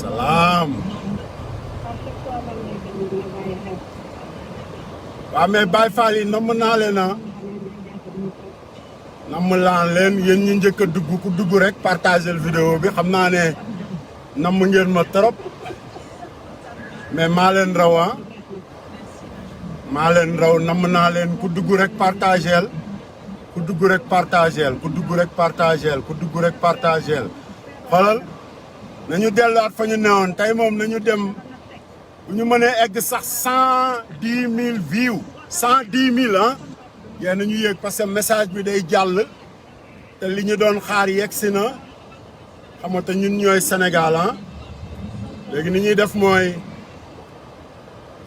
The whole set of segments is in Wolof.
salaam. waaw mais Baye Fall yi namm naa leen ah. namm laan leen yéen ñi njëkk a dugg ku dugg rek partager vidéo bi xam naa ne namm ngeen ma trop mais maa leen raw ah. maa leen raw namm naa leen ku dugg rek partagel ku dugg rek partagel ku dugg rek partagel ku dugg rek partagel xoolal nañu delluwaat fa ñu newoon tey moom nañu dem bu ñu mënee egg sax 110 000 views 110 000 ah yéen ñu yéeg parce que message bi day jàll te li ñu doon xaar yegg si na xam nga te ñun ñooy Sénégal ah léegi ni ñuy def mooy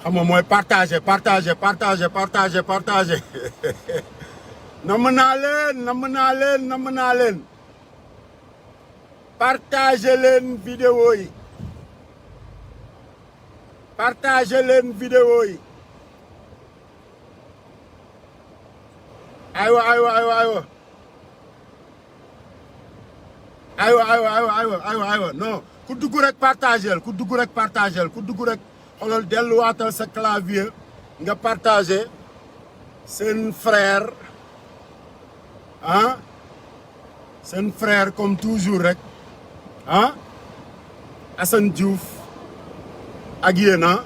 xam nga mooy partager partager partager partager partager namm naa leen namm naa leen namm naa leen partager leen vidéo yi partager leen vidéo yi aywa aywa aywa aywa aywa aywa aywa aywa aywa aywa non ku dugg rek partagel ku dugg rek partagel ku dugg rek xoolal delluwaatal sa clavier nga partager seen frère ah seen frère comme toujours rek ah Assane Diouf ak yéen ah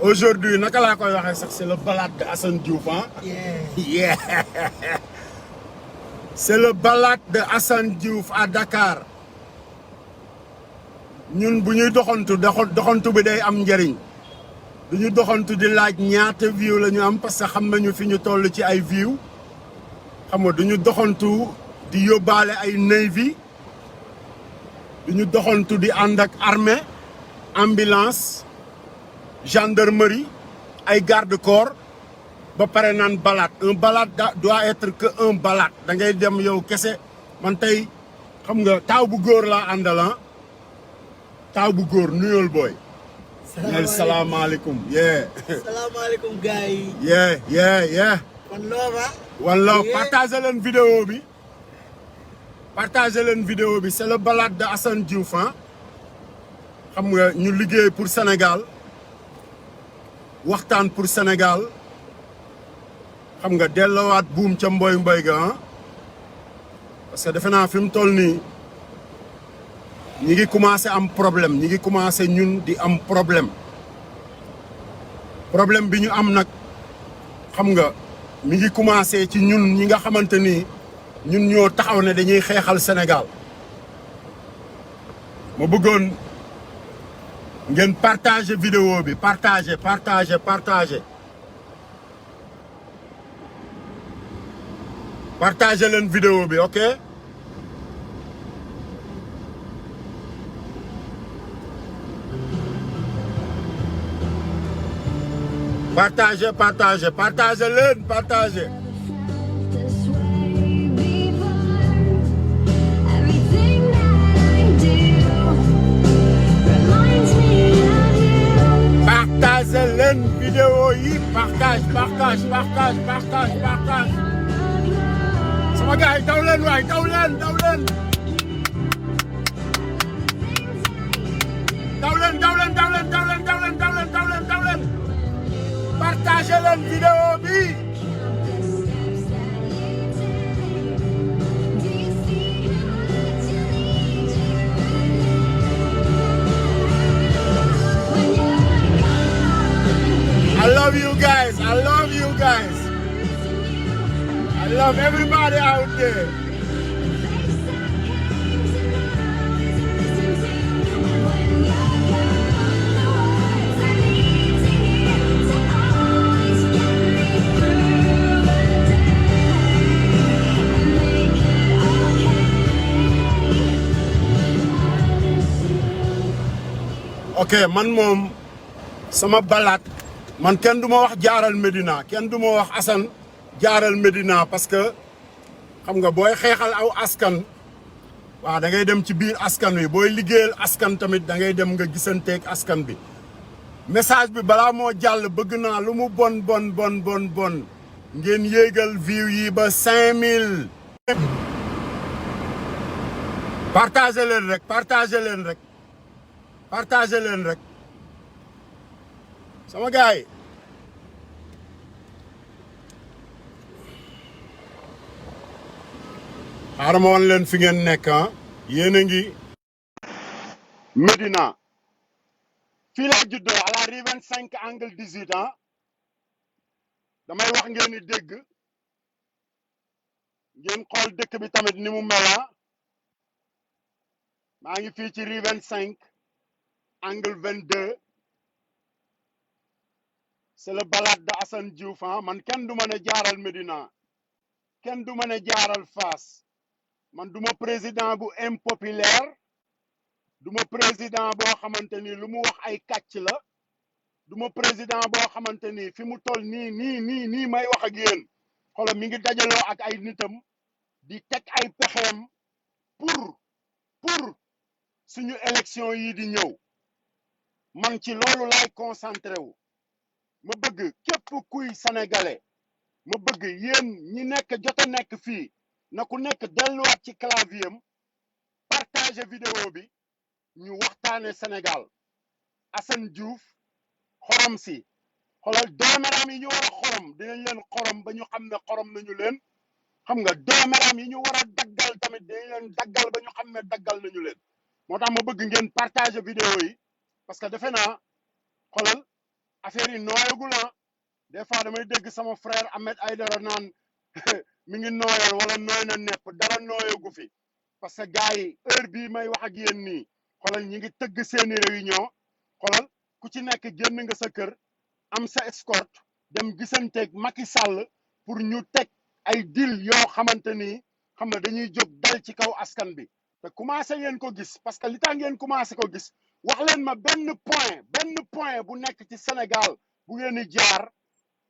aujourd'hui naka laa koy waxee sax c'est le balade de Assane Diouf ah. yeah c'est le balade de Assane Diouf à Dakar ñun bu ñuy doxantu bi day am njëriñ du ñu doxantu di laaj ñaata view la ñu am parce que xam nañu fi ñu toll ci ay view xam nga du ñu doxantu di yóbbaale ay navy du ñu doxantu di ànd ak armée ambulance gendarmerie ay garde corps ba pare naan balade un balade doit être que un balade da ngay dem yow kese man tey xam nga taaw bu góor laa àndala taaw bu góor nuyool booy. salaamaaleykum yee. salaamaaleykum gars yi. yee. One Love partagez leen vidéo bi. partagez leen vidéo bi c'est le balade de Assane Diouf ah. xam nga ñu liggéey pour Sénégal waxtaan pour Sénégal xam nga delloowaat buum ca mboy ga ah. parce que defe naa fi mu toll nii ñi ngi commencé am problème ñi ngi commencé ñun di am problème bi ñu am nag xam nga mi ngi commencé ci ñun ñi nga xamante ni ñun ñoo taxaw ne dañuy xeexal Sénégal ma bëggoon ngeen partager vidéo bi partager leen vidéo bi ok partager leen partager leen vidéo yi partage sama gars yi daw leen waay daw leen partage leen vidéo bi I love you guys. I love everybody out there. Ok, man moom sama balade man kenn du ma wax jaaral Médina kenn du ma wax Assane jaaral Médina parce que xam nga booy xeexal aw askan waaw da ngay dem ci biir askan wi booy liggéeyal askan tamit da ngay dem nga gisanteeg askan bi message bi balaa moo jàll bëgg naa lu mu bon ngeen yéegal view yi ba 5000 partagé leen rek sama gaay xaaral ma wan leen fi ngeen nekk yéen a ngi Médina fii laa juddoo à la rue 25 angle 18 damay wax ngeen di dégg ngeen xool dëkk bi tamit ni mu mel maa ngi fii ci rue 25 angle 22 c'est le balade de Assane Diouf man kenn du ma ne jaaral Médina kenn du ma ne jaaral Fass man du ma président bu impopulaire du ma président boo xamante ni lu mu wax ay kàcc la du ma président boo xamante ni fi mu toll nii may wax ak yéen xoolal mi ngi dajaloo ak ay nitam di teg ay pexeem pour suñu élection yi di ñëw man ci loolu laay concentré wu ma bëgg képp kuy sénégalais ma bëgg yéen ñi nekk jot a nekk fii na ku nekk delluwaat ci clavier am partager vidéo bi ñu waxtaane Sénégal Assane Diouf xorom si xoolal dooméram yi ñu war a xorom dinañ leen xorom ba ñu xam ne xorom nañu leen xam nga dooméram yi ñu war a daggal tamit dinañ leen daggal ba ñu xam ne daggal nañu leen moo tax ma bëgg ngeen partager vidéo yi parce que defe naa xoolal affaire yi nooyagul des fois damay dégg sama frère Ahmed Aïdara naan mi ngi nooyal wala nooy na nepp dara nooyagu fi parce que gars yi heure bii may wax ak yéen nii xoolal ñi ngi tëgg seeni réunion xoolal ku ci nekk génn nga sa kër am sa escorte dem gisanteeg Macky Sall pour ñu teg ay deal yoo xamante ni xam nga dañuy jóg dal ci kaw askan bi te commencé ngeen ko gis parce que li tax ngeen commencé ko gis wax leen ma benn point bu nekk ci Sénégal bu ngeen di jaar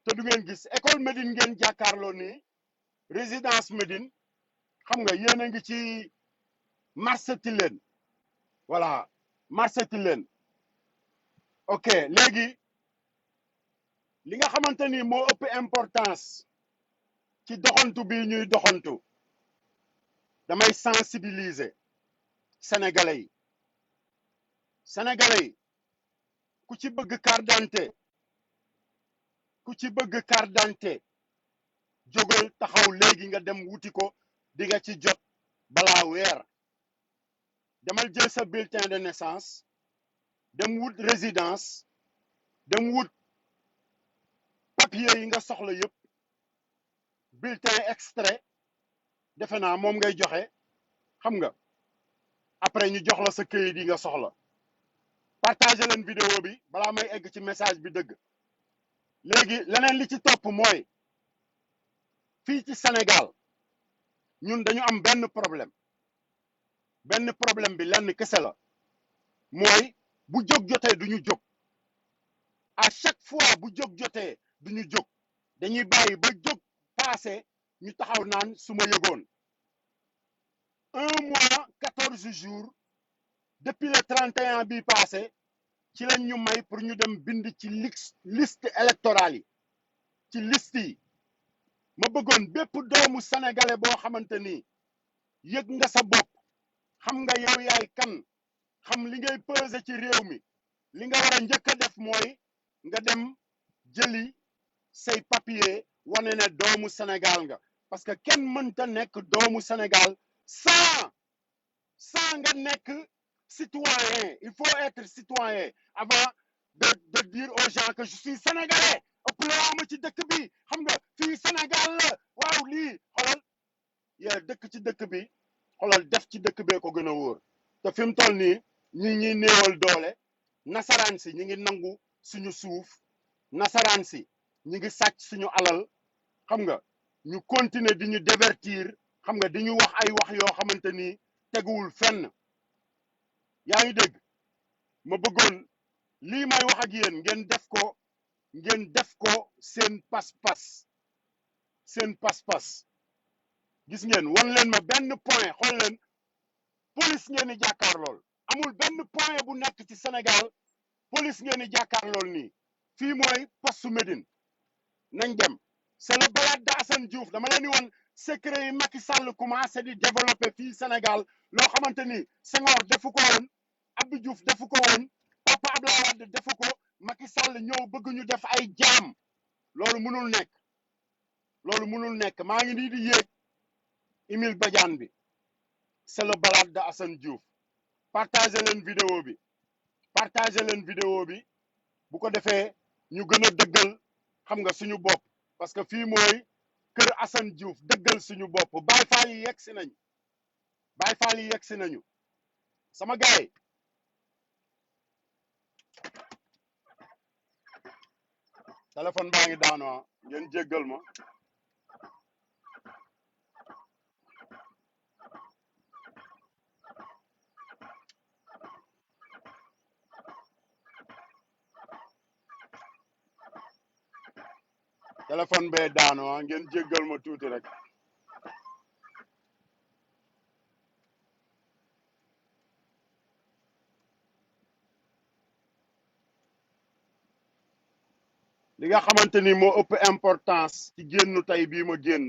te du ngeen gis école Médine ngeen jàkkaarloo nii résidence Médine xam nga yéen a ngi ci marché Tilène voilà marché Tilène ok léegi li nga xamante ni moo ëpp importance ci doxantu bi ñuy doxantu damay sensibiliser sénégalais yi ku ci bëgg carte d'identité jógal taxaw léegi nga dem wuti ko di nga ci jot balaa weer demal jël sa bulletin de naissance dem wut résidence dem wut papier yi nga soxla yëpp bulletin extrait defe naa moom ngay joxe xam nga après ñu jox la sa këyit yi nga soxla partager leen vidéo bi balaa may egg ci message bi dëgg léegi leneen li ci topp mooy fii ci Sénégal ñun dañu am benn problème bi lenn kese la mooy bu jóg jotee du ñu jóg à chaque fois bu jóg jotee du ñu jóg dañuy bàyyi ba jóg passé ñu taxaw naan su ma yëgoon 1 mois 14 jours depuis le 31 bi passé ci lañ ñu may pour ñu dem bind ci liste électorale yi ci liste yi ma bëggoon bépp doomu sénégalais boo xamante ni yëg nga sa bopp xam nga yow yaay kan xam li ngay peser ci réew mi li nga war a njëkk a def mooy nga dem jëli say papier wane ne doomu Sénégal nga parce que kenn mënta nekk doomu Sénégal sans nga nekk citoyen. Il faut être citoyen avant de dire aux gens que je suis sénégalais ëppaloo ma ci dëkk bi xam nga fii Sénégal la waaw lii xoolal yaa dëkk ci dëkk bi xoolal def ci dëkk bee ko gën a wóor te fi mu toll nii ñi néewal doole nasaraan si ñi ngi nangu suñu suuf nasaraan si ñi ngi sàcc suñu alal xam nga ñu continuer di ñu divertir xam nga di ñu wax ay wax yoo xamante ni teguwul fenn yaa ngi dégg ma bëggoon lii may wax ak yéen ngeen def ko seen pas-pas gis ngeen wan leen ma benn point xool leen police ngeen di jàkkaarlool amul benn point bu nekk ci Sénégal police ngeen di jàkkaarlool nii fii mooy poste Médine nañ dem c'est le balade d'Assane Diouf dama leen di woon secret yi Macky Sall commencé di développer fii Sénégal loo xamante ni Senghor defu ko woon Abdou Diouf defu ko woon Papa Abdoulaye Wade defu ko Macky Sall ñëw bëgg ñu def ay jaam loolu mënul nekk maa ngi nii di yéeg Émile Badiane bi c'est le balade d'Assane Diouf partagé leen vidéo bi bu ko defee ñu gën a dëggal xam nga suñu bopp parce que fii mooy kër Assane Diouf dëggal suñu bopp Baye Fall yi yegg si nañu sama gaay téléphone baa ngi daanu ngeen jéggal ma téléphone bee daanu ngeen jéggal ma tuuti rek li nga xamante ni moo ëpp importance ci génn tey bii ma génn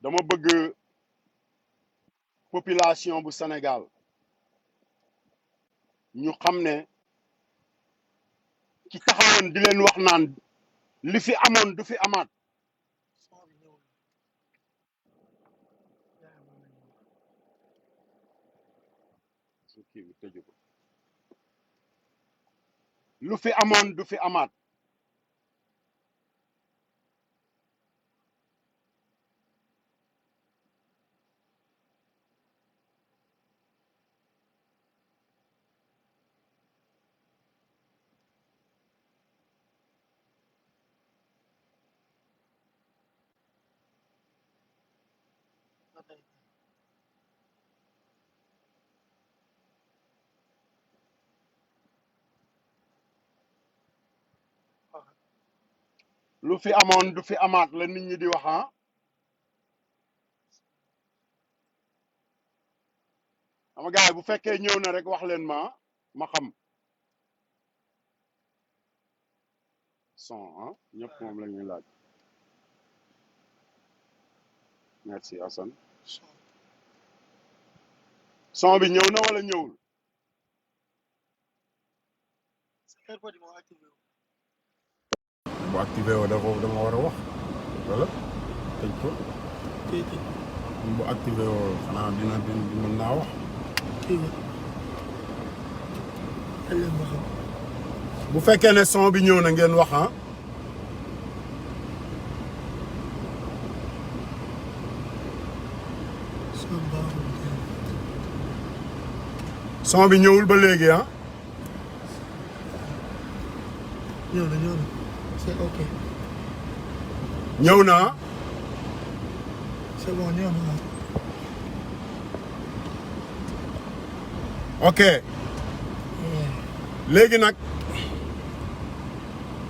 dama bëgg population bu Sénégal ñu xam ne ci taxawoon di leen wax naan li fi amoon du fi amaat lu fi amoon du fi amaat lu fi amoon du fi amaat la nit ñi di wax ama gaay bu fekkee ñëw na rek wax leen ma xam son ñëpp moom la ñuy laaj merci Assane son bi ñëw na wala ñëwul bu activé woo dafa dama war a wax wala tëj ko bu activé woo xanaa dina mën naa wax bu fekkee ne son bi ñëw na ngeen wax son bi ñëwul ba léegi ñëw na c'est ok ñëw na c'est bon ñëw na ok léegi nag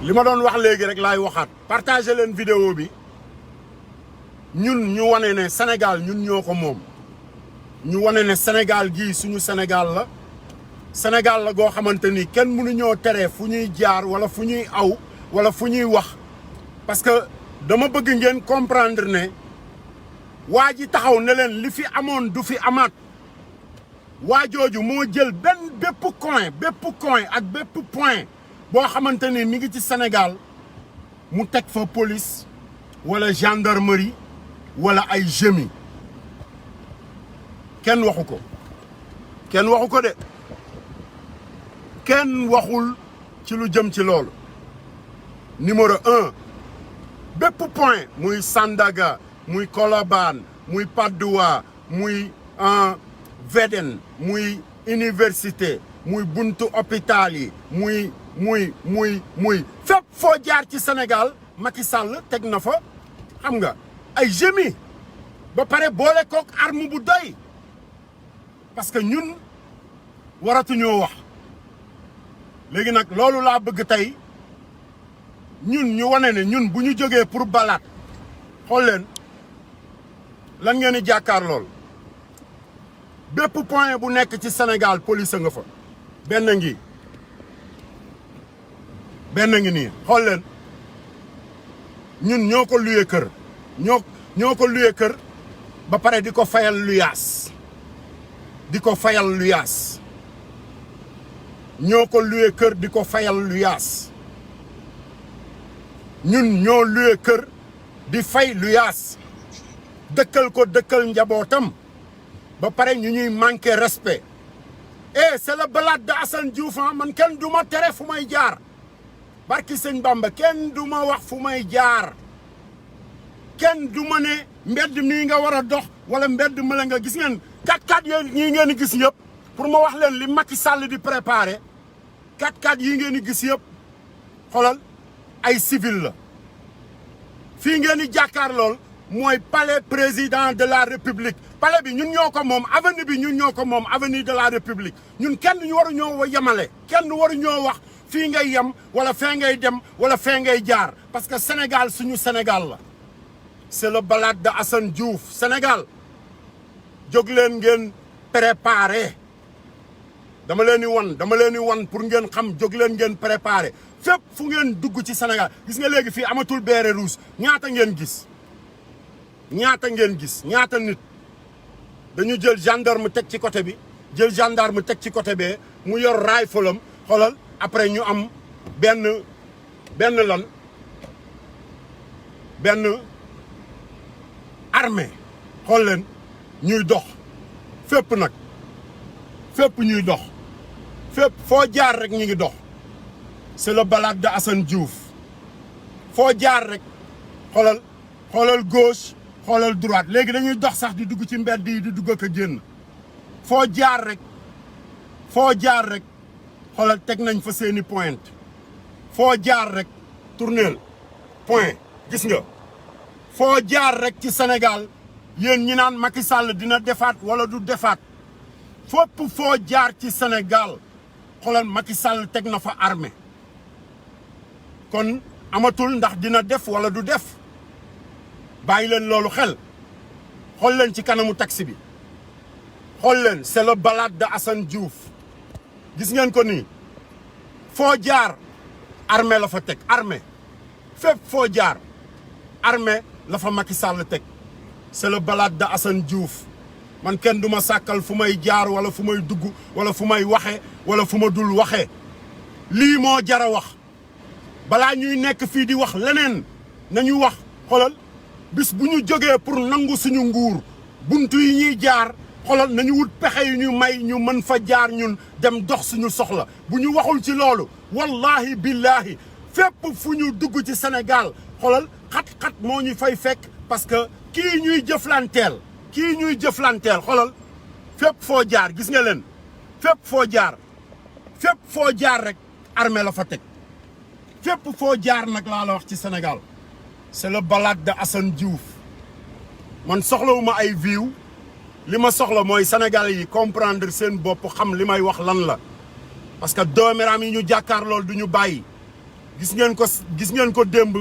li ma doon wax léegi rek laay waxaat partagé leen vidéo bi ñun ñu wane ne Sénégal ñun ñoo ko moom ñu wane ne Sénégal gii suñu Sénégal la goo xamante ni kenn mënuñoo tere fu ñuy jaar wala fu ñuy aw wala fu ñuy wax parce que dama bëgg ngeen comprendre ne waa ji taxaw ne leen li fi amoon du fi amaat waa jooju moo jël bépp coin ak bépp point boo xamante ni mi ngi ci Sénégal mu teg fa police wala gendarmerie wala ay GMI kenn waxu ko de kenn waxul ci lu jëm ci loolu numéro 1 bépp point muy Sandaga muy Colobane muy Patte d'Oie muy Védène muy université muy buntu hôpital yi muy fépp foo jaar ci Sénégal Macky Sall teg na fa xam nga ay GMI ba pare boole kook arme bu doy parce que ñun waratuñoo wax léegi nag loolu laa bëgg tey ñun ñu wane ne ñun bu ñu jógee pour balade xool leen lan ngeen di jàkkaar lool bépp point bu nekk ci Sénégal police nga fa benn ngi nii xool leen ñun ñoo ko luye kër ñoo ko luye kër ba pare di ko fayal luyaas ñoo ko luye kër di ko fayal luyaas ñun ñoo luye kër di fay luyaas dëkkal njabootam ba pare ñu ñuy manquer respect c'est le balade de Assane Diouf man kenn du ma tere fu may jaar barki sëñ Bamba kenn du ma wax fu may jaar kenn du ma ne mbedd mii nga war a dox wala mbedd ma la nga gis ngeen 4x4 yooyu ñii ngeen di gis yëpp pour ma wax leen li Macky Sall di préparé 4x4 yi ngeen di gis yëpp xoolal ay civil la fii ngeen di jàkkaar lool mooy palais président de la république palais bi ñun ñoo ko moom avenue bi ñun ñoo ko moom avenue de la république ñun kenn ñu waru ñoo yemale kenn waru ñoo wax fii ngay yem wala fee ngay dem wala fee ngay jaar parce que Sénégal suñu Sénégal la c'est le balade de Assane Diouf Sénégal jóg leen ngeen préparé dama leen di wan pour ngeen xam jóg leen ngeen préparé fépp fu ngeen dugg ci Sénégal gis nga léegi fii amatul béret rouge ñaata ngeen gis ñaata nit dañu jël gendarme teg ci côté bi jël gendarme teg ci côté bee mu yor rifle am xoolal après ñu am benn armée xool leen ñuy dox fépp nag fépp ñuy dox fépp foo jaar rek ñu ngi dox c'est le balade de Assane Diouf foo jaar rek xoolal gauche xoolal droite léegi dañuy dox sax di dugg ci mbedd yi di dugg ak a génn foo jaar rek xoolal teg nañ fa seeni pointe foo jaar rek tourneel point gis nga foo jaar rek ci Sénégal yéen ñi naan Macky Sall dina defaat wala du defaat fépp foo jaar ci Sénégal xoolal Macky Sall teg na fa armée kon amatul ndax dina def wala du def bàyyi leen loolu xel xool leen ci kanamu taxi bi xool leen c'est le balade de Assane Diouf gis ngeen ko nii foo jaar armée la fa teg armée fépp foo jaar armée la fa Macky Sall teg c'est le balade de Assane Diouf man kenn du ma sàkkal fu may jaar wala fu may dugg wala fu may waxe wala fu ma dul waxe lii moo jara wax balaa ñuy nekk fii di wax leneen nañu wax xoolal bis bu ñu jógee pour nangu suñu nguur buntu yi ñuy jaar xoolal nañu wut pexe yu ñu may ñu mën fa jaar ñun dem dox suñu soxla bu ñu waxul ci loolu wallahi billahi fépp fu ñu dugg ci Sénégal xoolal xat-xat moo ñu fay fekk parce que kii ñuy jëflanteel xoolal fépp foo jaar gis nga leen fépp foo jaar rek armée la fa teg fépp foo jaar nag laa la wax ci Sénégal c'est le balade de Assane Diouf man soxlawuma ay view li ma soxla mooy Sénégalais yi comprendre seen bopp xam li may wax lan la parce que dooméram yi ñu jàkkaar lool du ñu bàyyi gis ngeen ko démb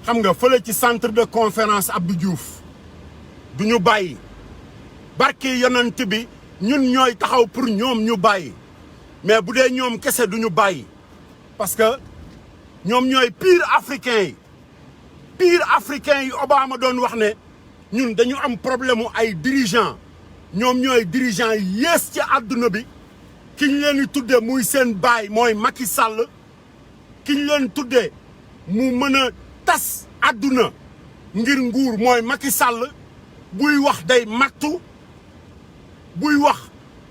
xam nga fële ci centre de conférence Abdou Diouf du ñu bàyyi barki yonent bi ñun ñooy taxaw pour ñoom ñu bàyyi mais bu dee ñoom kese du ñu bàyyi parce que ñoom ñooy pire africain yi Obama doon wax ne ñun dañu am problème mu ay dirigeants ñoom ñooy dirigeants yi yées ci àdduna bi ki ñu leen di tuddee muy seen baay mooy Macky Sall ki ñu leen tuddee mu mën a tas àdduna ngir nguur mooy Macky Sall buy wax day mattu buy wax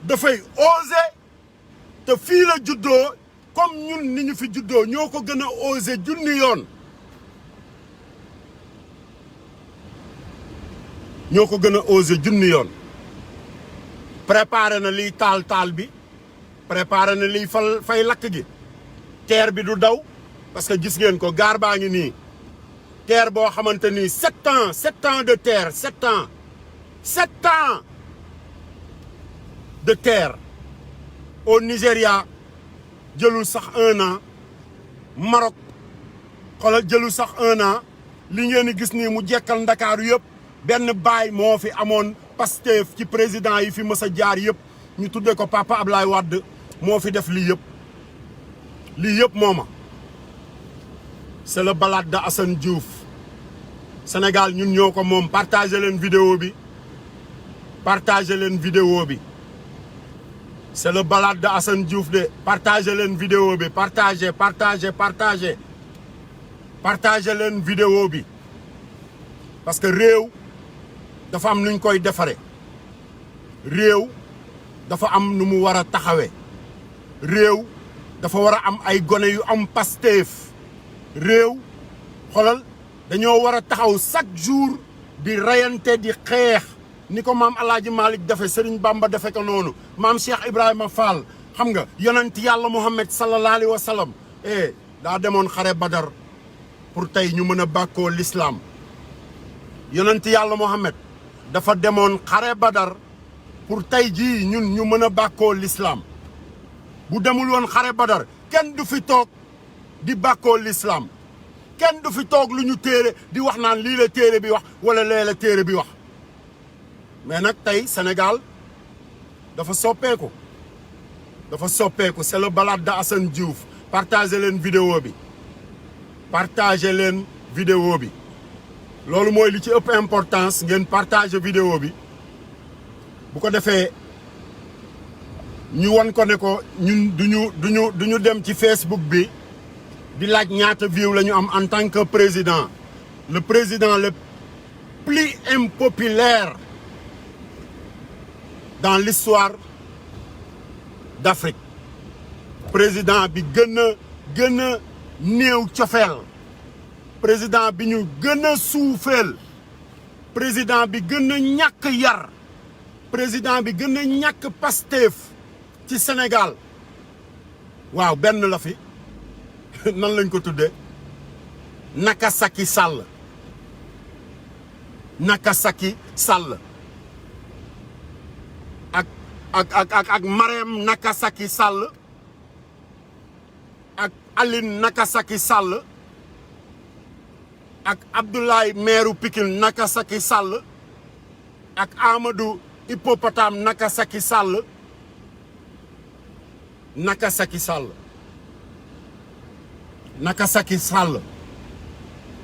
dafay oser te fii la juddoo comme ñun ni ñu fi juddoo ñoo ko gën a oser junni yoon préparé na liy taal bi préparé na liy fay lakk gi terre bi du daw parce que gis ngeen ko gaar baa ngi nii terre boo xamante ni 7 ans de terre 7 ans de terre au Nigeria jëlul sax 1 an Maroc xoolal jëlul sax 1 an li ngeen di gis nii mu jekkal Ndakaaru yëpp benn baay moo fi amoon Pastef ci président yi fi mës a jaar yëpp ñu tudde ko papa Ablaye Wade moo fi def lii yëpp mooma c'est le balade de Assane Diouf Sénégal ñun ñoo ko moom partagé leen vidéo bi c'est le balade de Assane Diouf de partagé leen vidéo bi partagé leen vidéo bi parce que réew dafa am nuñ koy defare réew dafa am nu mu war a taxawe réew dafa war a am ay gone yu am Pastef réew xolal dañoo war a taxaw chaque jour di reyante di xeex ni ko maam Alaaji Malick defe Serigne Bamba defe ko noonu maam Cheikh Ibrahima Fall xam nga yonent yàlla Muhammad sallallahu alayhi wa sallam daa demoon xare Badar pour tey ñu mën a bàkkoo l'islam yonent yàlla Muhammad dafa demoon xare Badar pour tey jii ñun ñu mën a bàkkoo l'islam bu demul woon xare Badar kenn du fi toog di bàkkoo l'islam kenn du fi toog lu ñu téere di wax naan lii la téere bi wax wala lee la téere bi wax mais nag tey Sénégal dafa soppeeku c'est le balade de Assane Diouf partagé leen vidéo bi loolu mooy li ci ëpp importance ngeen partagé vidéo bi bu ko defee ñu won ko ne ko ñun duñu dem ci Facebook bi di laaj ñaata view la ñu am en tant que président le président le plus impopulaire dans l'histoire d'Afrique président bi gën a néew cofeel président bi ñu gën a suufeel président bi gën a ñàkk yar président bi gën a ñàkk Pastef ci Sénégal waaw benn la fi nan lañ ko tuddee Nakasaki Sall ak Marème Nakasaki Sall ak Aline Nakasaki Sall ak Abdoulaye maire Pikine Nakasaki Sall ak Amadou Hippopotame Nakasaki Sall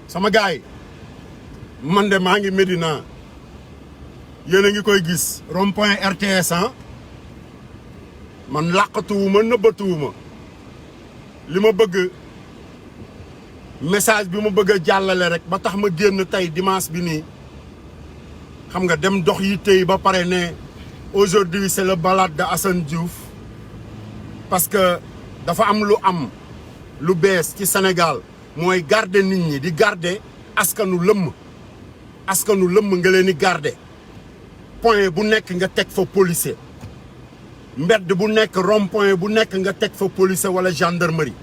sama gaay man de maa ngi Médina yéen a ngi koy gis rond-point RTS man làqatuwuma nëbbatuwuma li ma bëgg message bi ma bëgg a jàllale rek ba tax ma génn tey dimanche bi nii xam nga dem dox yi tey ba pare ne aujourd'hui c'est le balade de Assane Diouf parce que dafa am lu bees ci Sénégal mooy garder nit ñi di garder askanu lëmm nga leen di garder point bu nekk nga teg fa policier mbedd bu nekk rond point bu nekk nga teg fa policier wala gendarmerie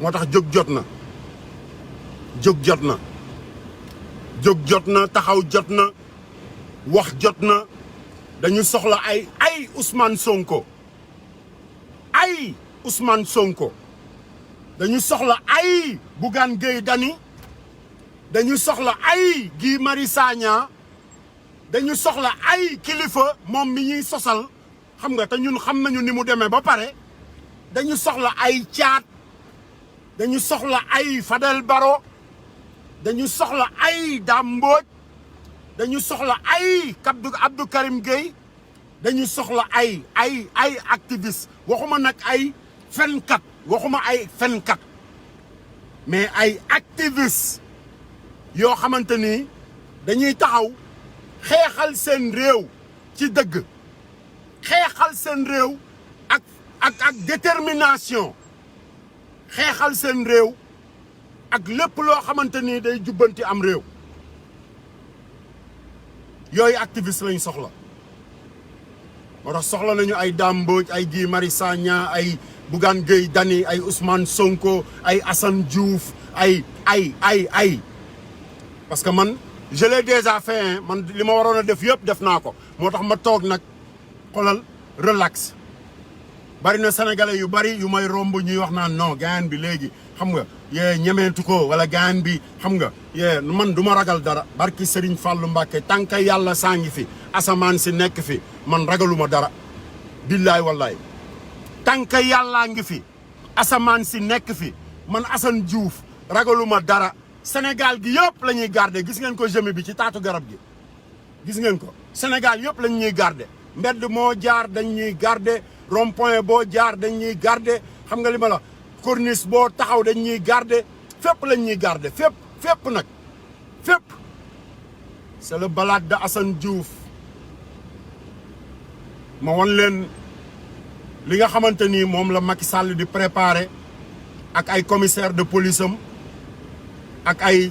moo tax jóg jot na taxaw jot na wax jot na dañu soxla ay Ousmane Sonko dañu soxla ay Bougane Gueye Dany dañu soxla ay Guy Marius Sagna dañu soxla ay kilifa moom mi ñuy sosal xam nga te ñun xam nañu ni mu demee ba pare dañu soxla ay Thiat dañu soxla ay Fadel Barro dañu soxla ay Dame Mbodj dañu soxla ay Abdou Karim Gueye dañu soxla ay activiste waxuma nag ay fenkat mais ay activiste yoo xamante ni dañuy taxaw xeexal seen réew ci dëgg xeexal seen réew ak détermination xeexal seen réew ak lépp loo xamante ni day jubbanti am réew yooyu activiste lañ soxla moo tax soxla nañu ay Dame Mbodj ay Guy Marius Sagna ay Bougane Gueye Dany ay Ousmane Sonko ay Assane Diouf ay parce que man je l'ai déjà fait man li ma waroon a def yëpp def naa ko moo tax ma toog nag xoolal relax bari na sénégalais yu bari yu may romb ñuy wax naan non gayan bi léegi xam nga yee ñemeetu ko wala gaan bi xam nga yee man du ma ragal dara barki Serigne Fallou Mbacké tant que yàlla saa ngi fi asamaan si nekk fi man ragaluma dara billaay wallaay tant que yàllaa ngi fi asamaan si nekk fi man Assane Diouf ragaluma dara Sénégal gi yëpp la ñuy garder gis ngeen ko jëme bi ci taatu garab gi gis ngeen ko Sénégal yëpp lañ ñuy garder mbedd moo jaar dañ ñuy garder rond-point boo jaar dañ ñuy garder xam nga li ma la corniche boo taxaw dañ ñuy garder fépp lañ ñuy garder fépp nag fépp c'est le balade de Assane Diouf ma won leen li nga xamante ni moom la Macky Sall di préparer ak ay commissaire de police am ak ay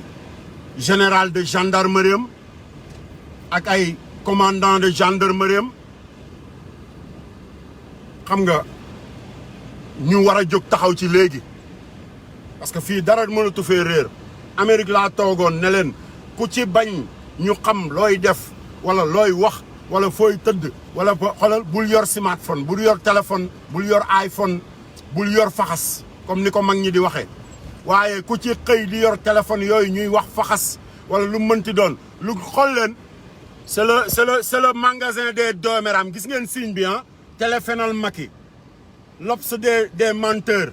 général de gendarmerie am ak ay commandant de gendarmerie am xam nga ñu war a jóg taxaw ci léegi parce que fii dara mënatu fee réer Amérique laa toogoon ne leen ku ci bañ ñu xam looy def wala looy wax wala fooy tëdd wala xoolal bul yor smartphone bul yor téléphone bul yor iPhone bul yor faxas comme ni ko mag ñi di waxee waaye ku ci xëy di yor téléphone yooyu ñuy wax faxas wala lu mënti doon lu xool leen c'est le magasin des dooméram gis ngeen signe bi ah téléphonal Macky l'Obs des menteurs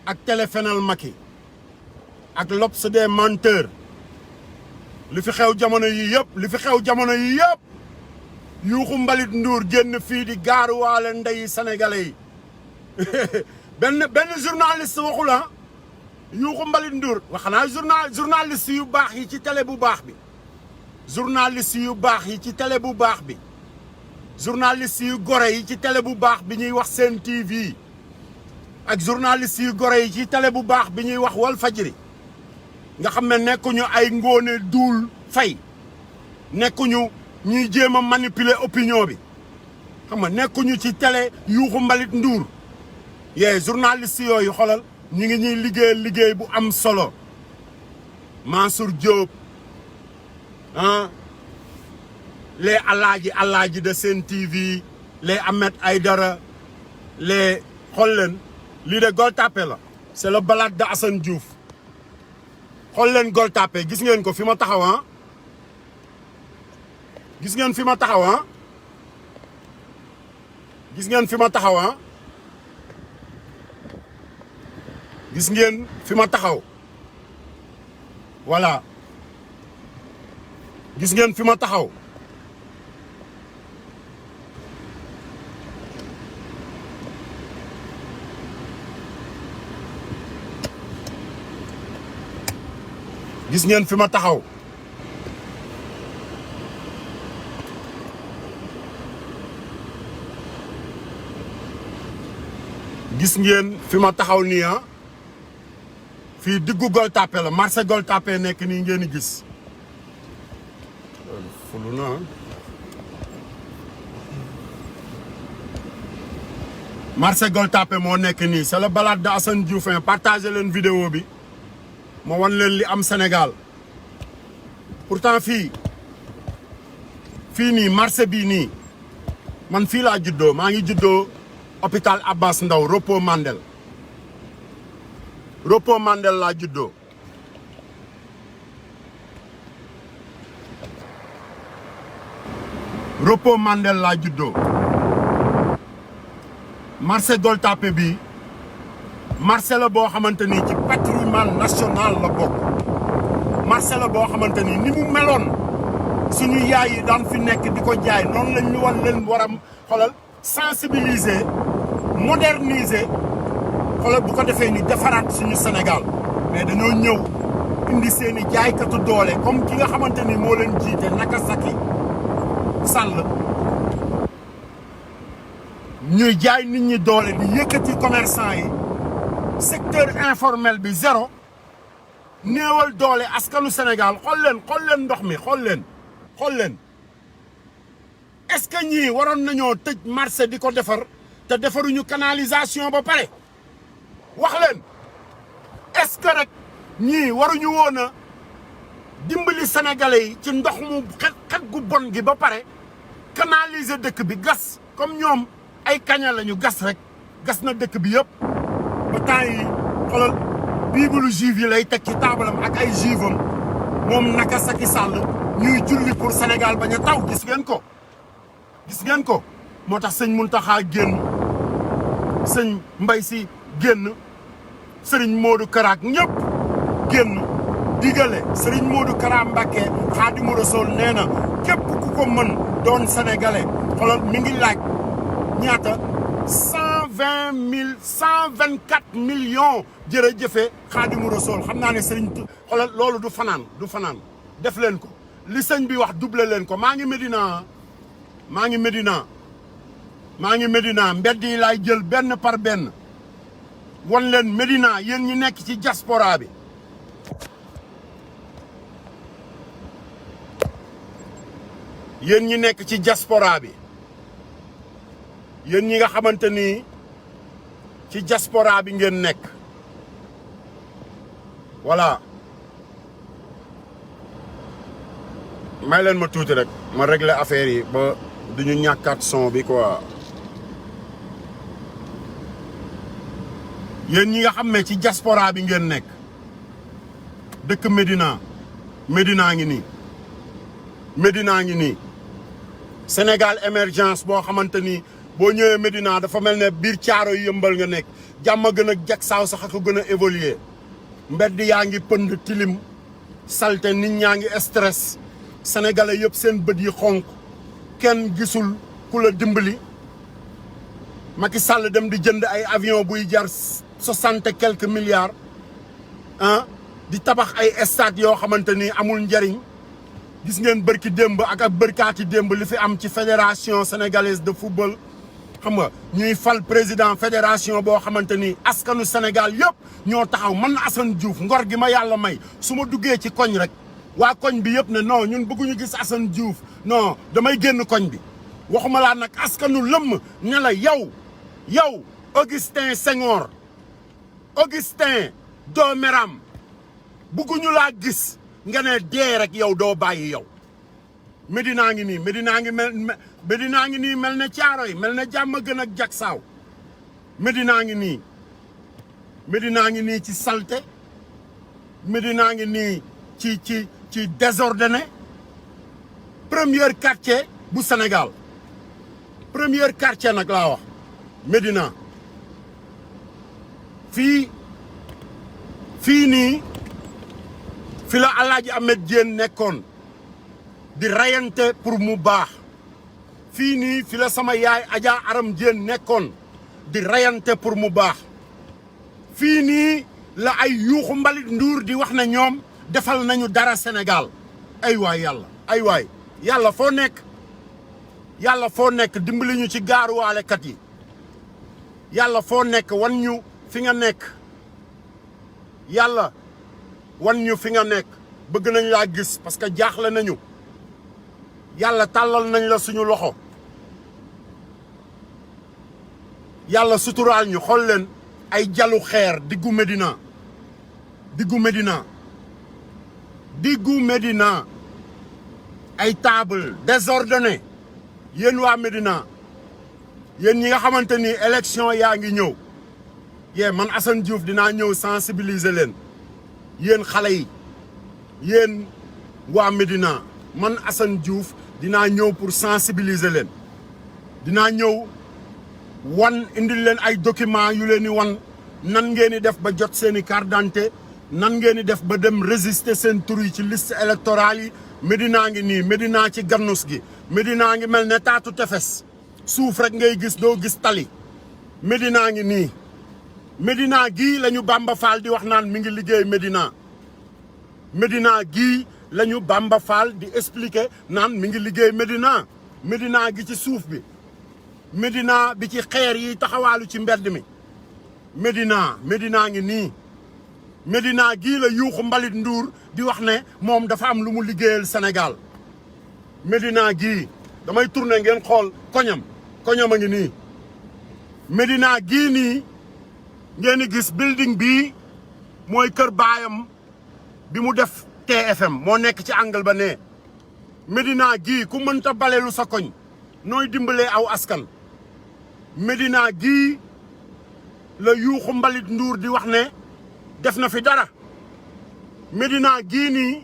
ak téléphonal Macky ak l'Obs des menteurs li fi xew jamono yi yëpp yuuxu mbalit nduur génn fii di gaaruwaale ndeyi sénégalais yi benn journaliste waxu la yuuxu mbalit nduur wax naa journaliste yu baax yi ci télé bu baax bi journaliste yu baax yi ci télé bu baax bi journaliste yu gore yi ci télé bu baax bi ñuy wax Sen TV ak journaliste yu gore yi ci télé bu baax bi ñuy wax Walfadjri nga xam ne nekkuñu ay Ngoné Doul Faye nekkuñu ñuy jéem a manipuler opinion bi xam nga nekkuñu ci télé yuuxu mbalit nduur yee journaliste yooyu xolal ñu ngi ñuy liggéey bu am solo Mansour Diop ah les alaaji de Sen TV les Ahmed Aïdara les xool leen lii de Gueule Tapée la c'est le balade de Assane Diouf xool leen Gueule Tapée gis ngeen ko fi ma taxaw ah gis ngeen fi ma taxaw ah gis ngeen fi ma taxaw ah gis ngeen fi ma taxaw voilà gis ngeen fi ma taxaw gis ngeen fi ma taxaw gis ngeen fi ma taxaw nii ah fii diggu Gueule Tapée la marché Gueule Tapée nekk nii ngeen di gis fulu na marché Gueule Tapée moo nekk nii c'est le balade de Assane Diouf partagé leen vidéo bi ma wan leen li am Sénégal pourtant fii nii marché bii nii man fii laa juddoo maa ngi juddoo hôpital Abbas Ndao repos Mandel laa juddoo repos Mandel laa juddoo marché Gueule Tapée bi marché la boo xamante ni ci patrimoine national la bokk marché la boo xamante ni mu meloon suñu yaay yi daan fi nekk di ko jaay noonu lañ ñu leen waram xoolal sensibiliser moderniser xoolal bu ko defee ni defaraat suñu Sénégal mais dañoo ñëw indi seen i jaaykatu doole comme ki nga xamante ni moo leen jiite Nakasaki Sall ñuy jaay nit ñi doole di yëkkati commerçant yi secteur informel bi zéro néewal doole askanu Sénégal xool leen ndox mi xool leen est-ce que ñii waroon nañoo tëj marché di ko defar te defaruñu canalisation ba pare wax leen est-ce que rek ñii waruñu woon a dimbali sénégalais yi ci ndox mu xet gu bon gi ba pare canaliser dëkk bi gas comme ñoom ay kaña lañu gas rek gas na dëkk bi yëpp ba temps yi xoolal biibulu juif yi lay teg ci taabalam ak ay juifam moom naka Macky Sall ñuy julli pour Sénégal bañ a taw gis ngeen ko moo tax sëñ Mountakha génn sëñ Mbaye Sy génn sëriñ Modou Kara ñëpp génn digale sëriñ Modou Kara Mbacké Khadimou Rassoul nee na képp ku ko mën doon sénégalais xoolal mi ngi laaj ñaata 124 millions jërëjëfe Khadimou Rassoul xam naa ne sëriñ xoolal loolu du fanaan def leen ko li sëñ bi wax doublé leen ko maa ngi Médina mbedd yi laay jël benn par benn wan leen Médina yéen ñi nekk ci diaspora bi yéen ñi nekk ci diaspora bi yéen ñi nga xamante ni ci diaspora bi ngeen nekk voilà may leen ma tuuti rek ma régler affaire yi ba duñu ñàkkaat son bi quoi yéen ñi nga xam ne ci diaspora bi ngeen nekk dëkk Médina ngi nii Sénégal émergence boo xamante ni boo ñëwee Médina dafa mel ne biir caaro yi yëmbal nga nekk jàmm gën a jag saaw sax ko gën a évoluer mbedd yaa ngi pënd tilim salte nit ñaa ngi stress sénégalais yëpp seen bët yi xonk kenn gisul ku la dimbali Macky Sall dem di jënd ay avion buy jar 60 et quelques milliards di tabax ay stade yoo xamante ni amul njariñ gis ngeen bërki démb ak bërkaati démb li fi am ci fédération sénégalaise de football xam nga ñuy fal président fédération boo xamante ni askanu Sénégal yëpp ñoo taxaw man Assane Diouf ngor gi ma yàlla may su ma duggee ci koñ rek waa koñ bi yëpp ne non ñun bëgguñu gis Assane Diouf non damay génn koñ bi waxuma laa nag askanu lëmm ne la yow Augustin Senghor Augustin Dooméram bëgguñu laa gis nga ne dee rek yow doo bàyyi yow Médina ngi nii mel ne Caaroy mel ne Diamaguène ak Jaksaaw Médina ngi nii ci salte Médina ngi nii ci désordonné premier quartier bu Sénégal premier quartier nag laa wax Médina fii nii fi la Alaaji Ahmed Diène nekkoon di rayante pour mu baax fii nii fi la sama yaay Adja Aram Diène nekkoon di rayante pour mu baax fii nii la ay yuuxu mbalit nduur di wax ne ñoom defal nañu dara Sénégal ay waay yàlla foo nekk dimbali ñu ci gaaruwaalekat yi yàlla foo nekk wan ñu fi nga nekk yàlla wan ñu fi nga nekk bëgg nañ laa gis parce que jaaxle nañu yàlla tàllal nañ la suñu loxo yàlla suturaal ñu xool leen ay jalu xeer diggu Médina ay table désordonné yéen waa Médina yéen ñi nga xamante ni élection yaa ngi ñëw man Assane Diouf dinaa ñëw sensibiliser leen yéen xale yi yéen waa Médina man Assane Diouf dinaa ñëw pour sensibiliser leen dinaa ñëw wan indil leen ay documents yu leen di wan nan ngeen di def ba jot seen i carte d'identité nan ngeen di def ba dem résister seen tur yi ci liste électorale yi Médina ngi nii Médina ci gannus gi Médina ngi mel ne taatu tefes suuf rek ngay gis doo gis tali Médina ngi nii Médina gii la ñu Bamba Fall di wax naan mi ngi liggéey Médina gii la ñu Bamba Fall di expliquer naan mi ngi liggéey Médina gi ci suuf bi Médina bi ci xeer yi taxawaalu ci mbedd mi Médina ngi nii Médina gii la yuuxu mbalit nduur di wax ne moom dafa am lu mu liggéeyal Sénégal Médina gii damay tourner ngeen xool koñam a ngi nii Médina gii nii ngeen di gis building bii mooy kër baayam bi mu def TFM moo nekk ci angle ba ne Médina gii ku mënta balelu sa koñ nooy dimbalee aw askan Médina gii la yuuxu mbalit nduur di wax ne def na fi dara Médina gii nii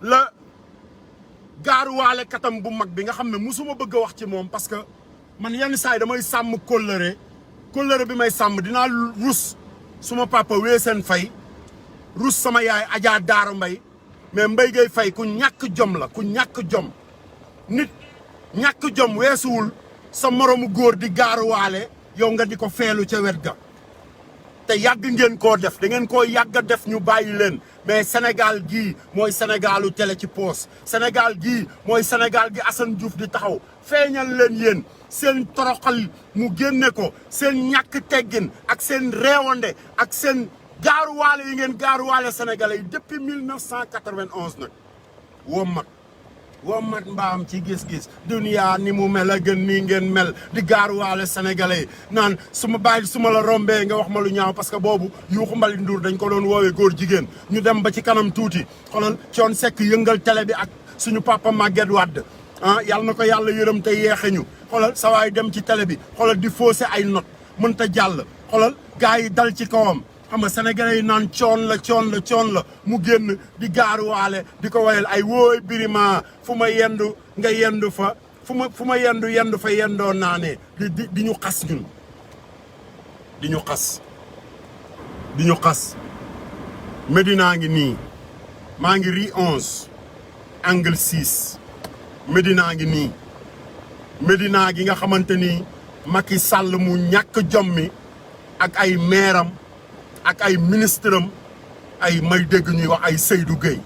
la gaaruwaale katam bu mag bi nga xam ne musuma bëgg a wax ci moom parce que man yenn saa yi damay sàmm kóllëre bi may sàmm dinaa rus suma papa Weeseen Fay rus sama yaay Adja Daara Mbay mais Mbay Gay Fay ku ñàkk jom la ku ñàkk jom nit ñàkk jom weesuwul sa moromu góor di gaaruwaale yow nga di ko feelu ca wet ga te yàgg ngeen koo def da ngeen koo yàgg a def ñu bàyyi leen mais Sénégal gii mooy Sénégalu télé ci poos Sénégal gii mooy Sénégal gi Assane Diouf di taxaw feeñal leen yéen seen toroxal mu génne ko seen ñàkk teggin ak seen réewande ak seen gaaruwaale yi ngeen gaaruwaale sénégalais yi depuis 1991 nag wommat mbaam ci gis-gis duniyaa ni mu mel a gën nii ngeen mel di gaaruwaale sénégalais yi naan su ma bàyyi su ma la rombee nga wax ma lu ñaaw parce que boobu Yuuxu Mbalit Nduur dañ ko doon woowee góor jigéen ñu dem ba ci kanam tuuti xoolal Thione Seck yëngal télé bi ak suñu papa Maguette Wade yàlla na ko yàlla yërëm te yeexe ñu xoolal sa waay dem ci télé bi xoolal di faussé ay note mënta jàll xoolal gars yi dal ci kawam xam nga sénégalais yi naan coon la mu génn di gaaruwaale di ko wayal ay wooy Birima fu ma yendu nga yendu fa fu ma yendu fa yendoo naanee di ñu xas ñun di ñu xas Médina ngi nii maa ngi rue 11 angle 6 Médina ngi nii Médina gi nga xamante ni Macky Sall mu ñàkk jom mi ak ay meeram ak ay ministre am ay may dégg ñuy wax ay Seydou Gueye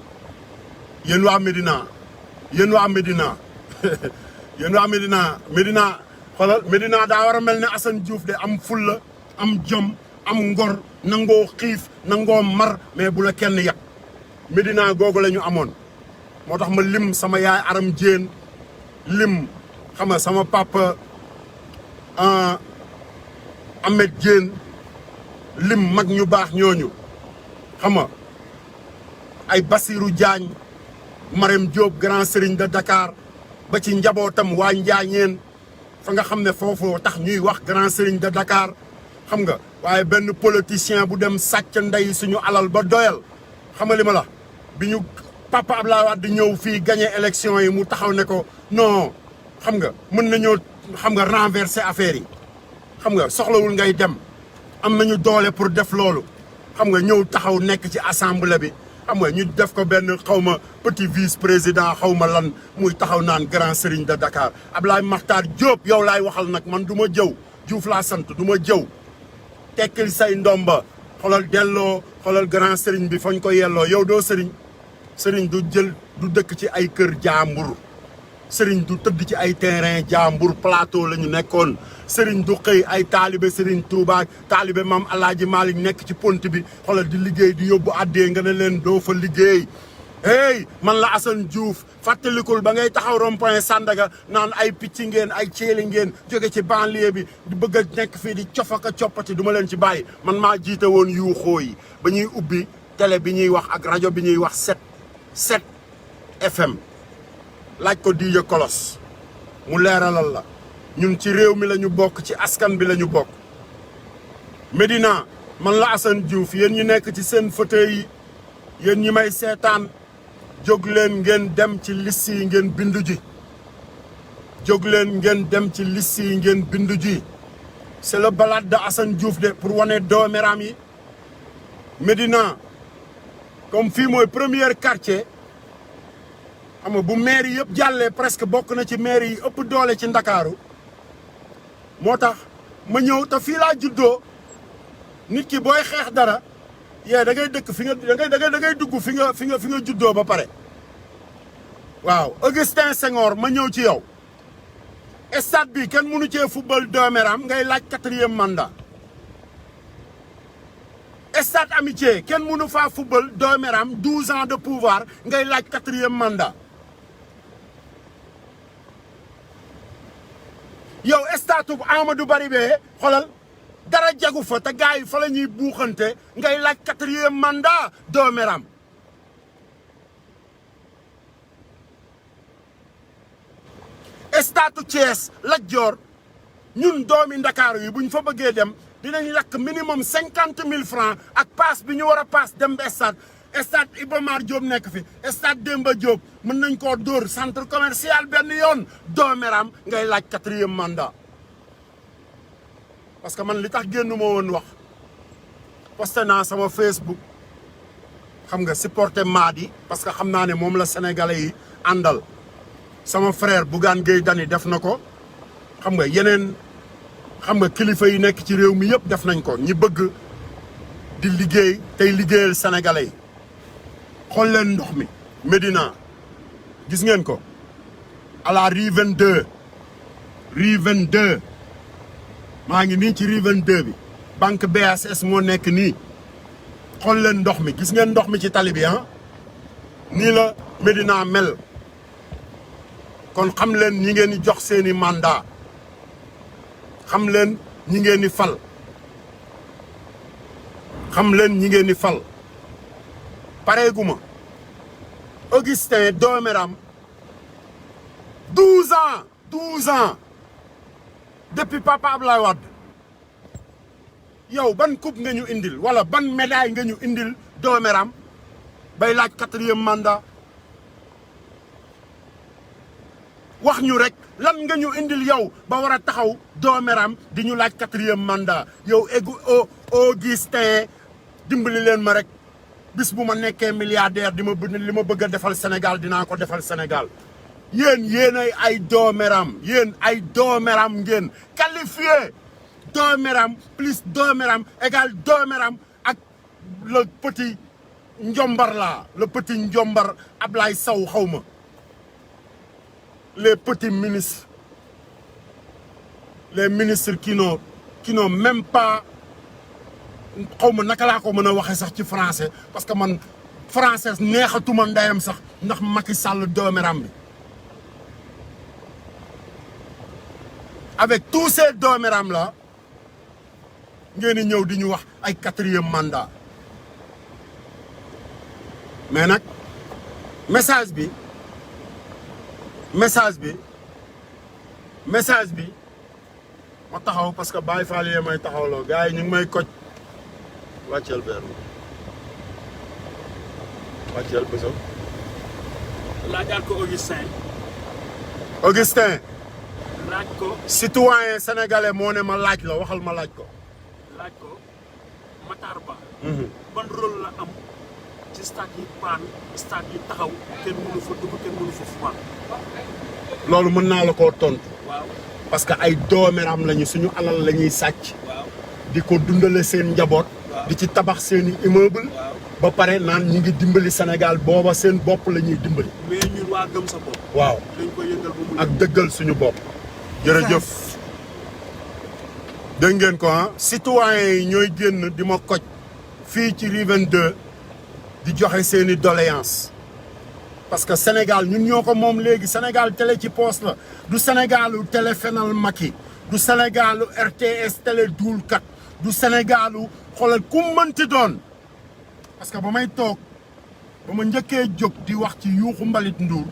yéen waa Médina xoolal Médina daa war a mel ne Assane Diouf de am fulla am jom am ngor nangoo xiif nangoo mar mais bu la kenn yàq Médina googu la ñu amoon moo tax ma lim sama yaay Aram Diène lim xam nga sama papa Ahmed Diène lim mag ñu baax ñooñu xam nga ay Basirou Diagne Marème Diop grand serigne de Dakar ba ci njabootam waa Njaañeen fa nga xam ne foofu tax ñuy wax grand serigne de Dakar xam nga waaye benn politicien bu dem sàcc ndey suñu alal ba doyal xam nga li ma la bi ñu papa Abdoulaye Wade di ñëw fii gagné élection yi mu taxaw ne ko non xam nga mën nañoo xam nga renverser affaire yi xam nga soxlawul ngay dem am nañu doole pour def loolu xam nga ñëw taxaw nekk ci assemblée bi xam nga ñu def ko benn xaw ma petit vice président xaw ma lan muy taxaw naan grand serigne de Dakar Abdoulaye Makhtar Diop yow laay waxal nag man du ma jëw Diouf laa sant du ma jëw tekkil say ndomba xoolal delloo xoolal grand serigne bi fañ ko yelloo yow doo serigne du dëkk ci ay kër jaambur sëriñ du tëdd ci ay terrain jaambur plateau la ñu nekkoon sëriñ du xëy ay taalibe sëriñ Touba taalibe maam Alaaji Malick nekk ci pont bi xoolal di liggéey di yóbbu addee nga ne leen doo fa liggéey hey man la Assane Diouf fàttalikul ba ngay taxaw rond-point Sandaga naan ay picc ngeen ay ceeli ngeen jóge ci banlieue bi di bëgg a nekk fii di cofaka coppati du ma leen ci bàyyi man maa jiite woon yuuxoo yi ba ñuy ubbi télé bi ñuy wax ak rajo bi ñuy wax 7 FM laaj ko DJ Kolos mu leeralal la ñun ci réew mi la ñu bokk ci askan bi la ñu bokk Médina man la Assane Diouf yéen ñi nekk ci seen fauteuil yi yéen ñi may seetaan jóg leen ngeen dem ci liste yi ngeen bindu ji jóg leen ngeen dem ci liste yi ngeen bindu ji c'est le balade de Assane Diouf de pour wane dooméram yi Médina comme fii mooy premier quartier xam nga bu maire yi yëpp jàllee presque bokk na ci maire yi ëpp doole ci Ndakaaru moo tax ma ñëw te fii laa juddoo nit ki booy xeex dara yee da ngay dëkk fi nga da ngay dugg fi nga juddoo ba pare waaw Augustin Senghor ma ñëw ci yow stade bi kenn mënu cee football dooméram ngay laaj 4e mandat stade Amitié kenn mënu faa football dooméram 12 ans de pouvoir ngay laaj 4e mandat yow stade Amadou Barry bee xoolal dara jagu fa te gars yi fa la ñuy buuxante ngay laaj 4e mandat dooméram stade Thiès Lat Dior ñun doomi Ndakaaru yi buñ fa bëggee dem dinañ lakk minimum 50 000 francs ak paas bi ñu war a paas dem ba stade Iba Mar Diop nekk fi stade Demba Diop mën nañ koo dóor centre commercial benn yoon doomeram ngay laaj 4e mandat parce que man li tax génn ma woon wax posté naa sama Facebook xam nga supporter Madi parce que xam naa ne moom la sénégalais yi àndal sama frère Bougane Gueye Dany def na ko xam nga yeneen xam nga kilifa yi nekk ci réew mi yëpp def nañ ko ñi bëgg di liggéey tey liggéeyal sénégalais yi xool leen ndox mi Médina gis ngeen ko à la rue 22 maa ngi nii ci rue 22 bi banque BSS moo nekk nii xool leen ndox mi gis ngeen ndox mi ci tali bi ah nii la Médina mel kon xam leen ñi ngeen di jox seeni mandat xam leen ñi ngeen di fal xam leen ñi ngeen di fal pareeguma Augustin Dooméram 12 ans depuis Papa Abdoulaye Wade yow ban coupe nga ñu indil wala ban médaille nga ñu indil Dooméram bay laaj 4e mandat wax ñu rek lan nga ñu indil yow ba war a taxaw Dooméram di ñu laaj 4e mandat yow Augustin dimbali leen ma rek bis bu ma nekkee milliardaire di ma li ma bëgg a defal Sénégal dinaa ko defal Sénégal yéen ay Dooméram yéen ay Dooméram ngeen qualifié Dooméram plus Dooméram égal Dooméram ak le petit njombar la le petit njombar Ablaye Sow xaw ma les petits ministres les ministres qui n'ont même pas xaw ma naka laa ko mën a waxee sax ci français parce que man français neexatuma ndeyam sax ndax Macky Sall Dooméram bi avec tous ces Dooméram là ngeen di ñëw di ñu wax ay 4e mandat mais nag message bi ma taxaw parce que Baye Fall yee may taxawloo gars yi ñu ngi may koj wàcceel beer wàcceel béso laajaat ko Augustin laaj ko citoyen sénégalais moo ne ma laaj la waxal ma laaj ko Matar Ba ban rôle la am ci stade yi paan stade yi taxaw kenn mënu fa dugg kenn mënu fa fumaan loolu mën naa la koo tontu waaw parce que ay Dooméram lañu suñu alal la ñuy sàcc waaw di ko dundale seen njaboot di ci tabax seeni immeuble ba pare naan ñi ngi dimbali Sénégal booba seen bopp la ñuy dimbali mais ñun waa gëm sa bopp waaw dañ ko yëngal ba mu ak dëggal suñu bopp jërëjëf dégg ngeen ko ah citoyens yi ñooy génn di ma koj fii ci rue 22 di joxe seeni doléance parce que Sénégal ñun ñoo ko moom léegi Sénégal télé ci poos la du Sénégalu télé fenal Macky du Sénégalu RTS télé duulkat du Sénégalu xoolal ku mënti doon parce que ba may toog ba ma njëkkee jóg di wax ci yuuxu mbalit Ndour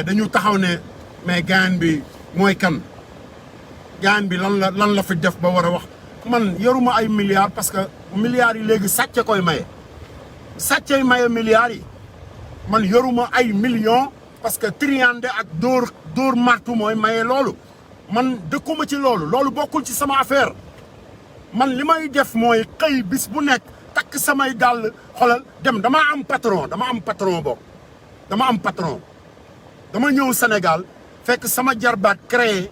dañu taxaw ne mais gaan bi mooy kan gaan bi lan la fi def ba war a wax man yoruma ay milliards parce que milliards yi léegi sàcce koy maye sàccey maye milliards yi man yoruma ay millions parce que triande ak dóor martu mooy maye loolu man dëkkuma ci loolu bokkul ci sama affaire man li may def mooy xëy bis bu nekk takk samay dàll xolal dem dama am patron bokk dama am patron dama ñëw Sénégal fekk sama jarbaat créé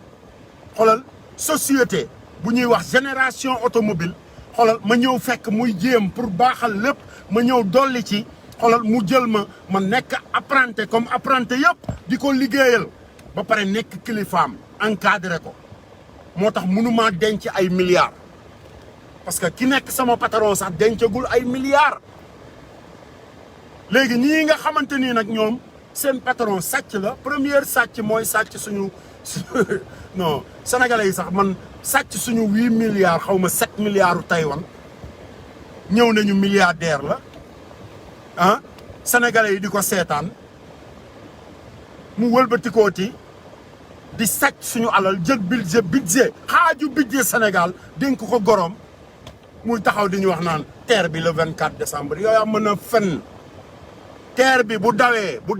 xolal société bu ñuy wax génération automobile xolal ma ñëw fekk muy jéem pour baaxal lépp ma ñëw dolli ci xolal mu jël ma nekk apprenti comme apprenti yëpp di ko liggéeyal ba pare nekk kilifaam encadré ko moo tax mënumaa denc ay milliards parce que ki nekk sama patron sax dencagul ay milliards léegi ñii nga xamante nii nag ñoom seen patron sàcc la première sàcc mooy sàcc suñu non sénégalais yi sax man sàcc suñu 8 milliards xaw ma 7 milliards u Taïwan ñëw nañu milliardaire la ah sénégalais yi di ko seetaan mu wëlbatikooti di sàcc suñu alal jël budget xaaju budget Sénégal dénk ko gorom muy taxaw di ñu wax naan terre bi le 24 décembre yooyu am mën a fenn terre bi bu dawee bu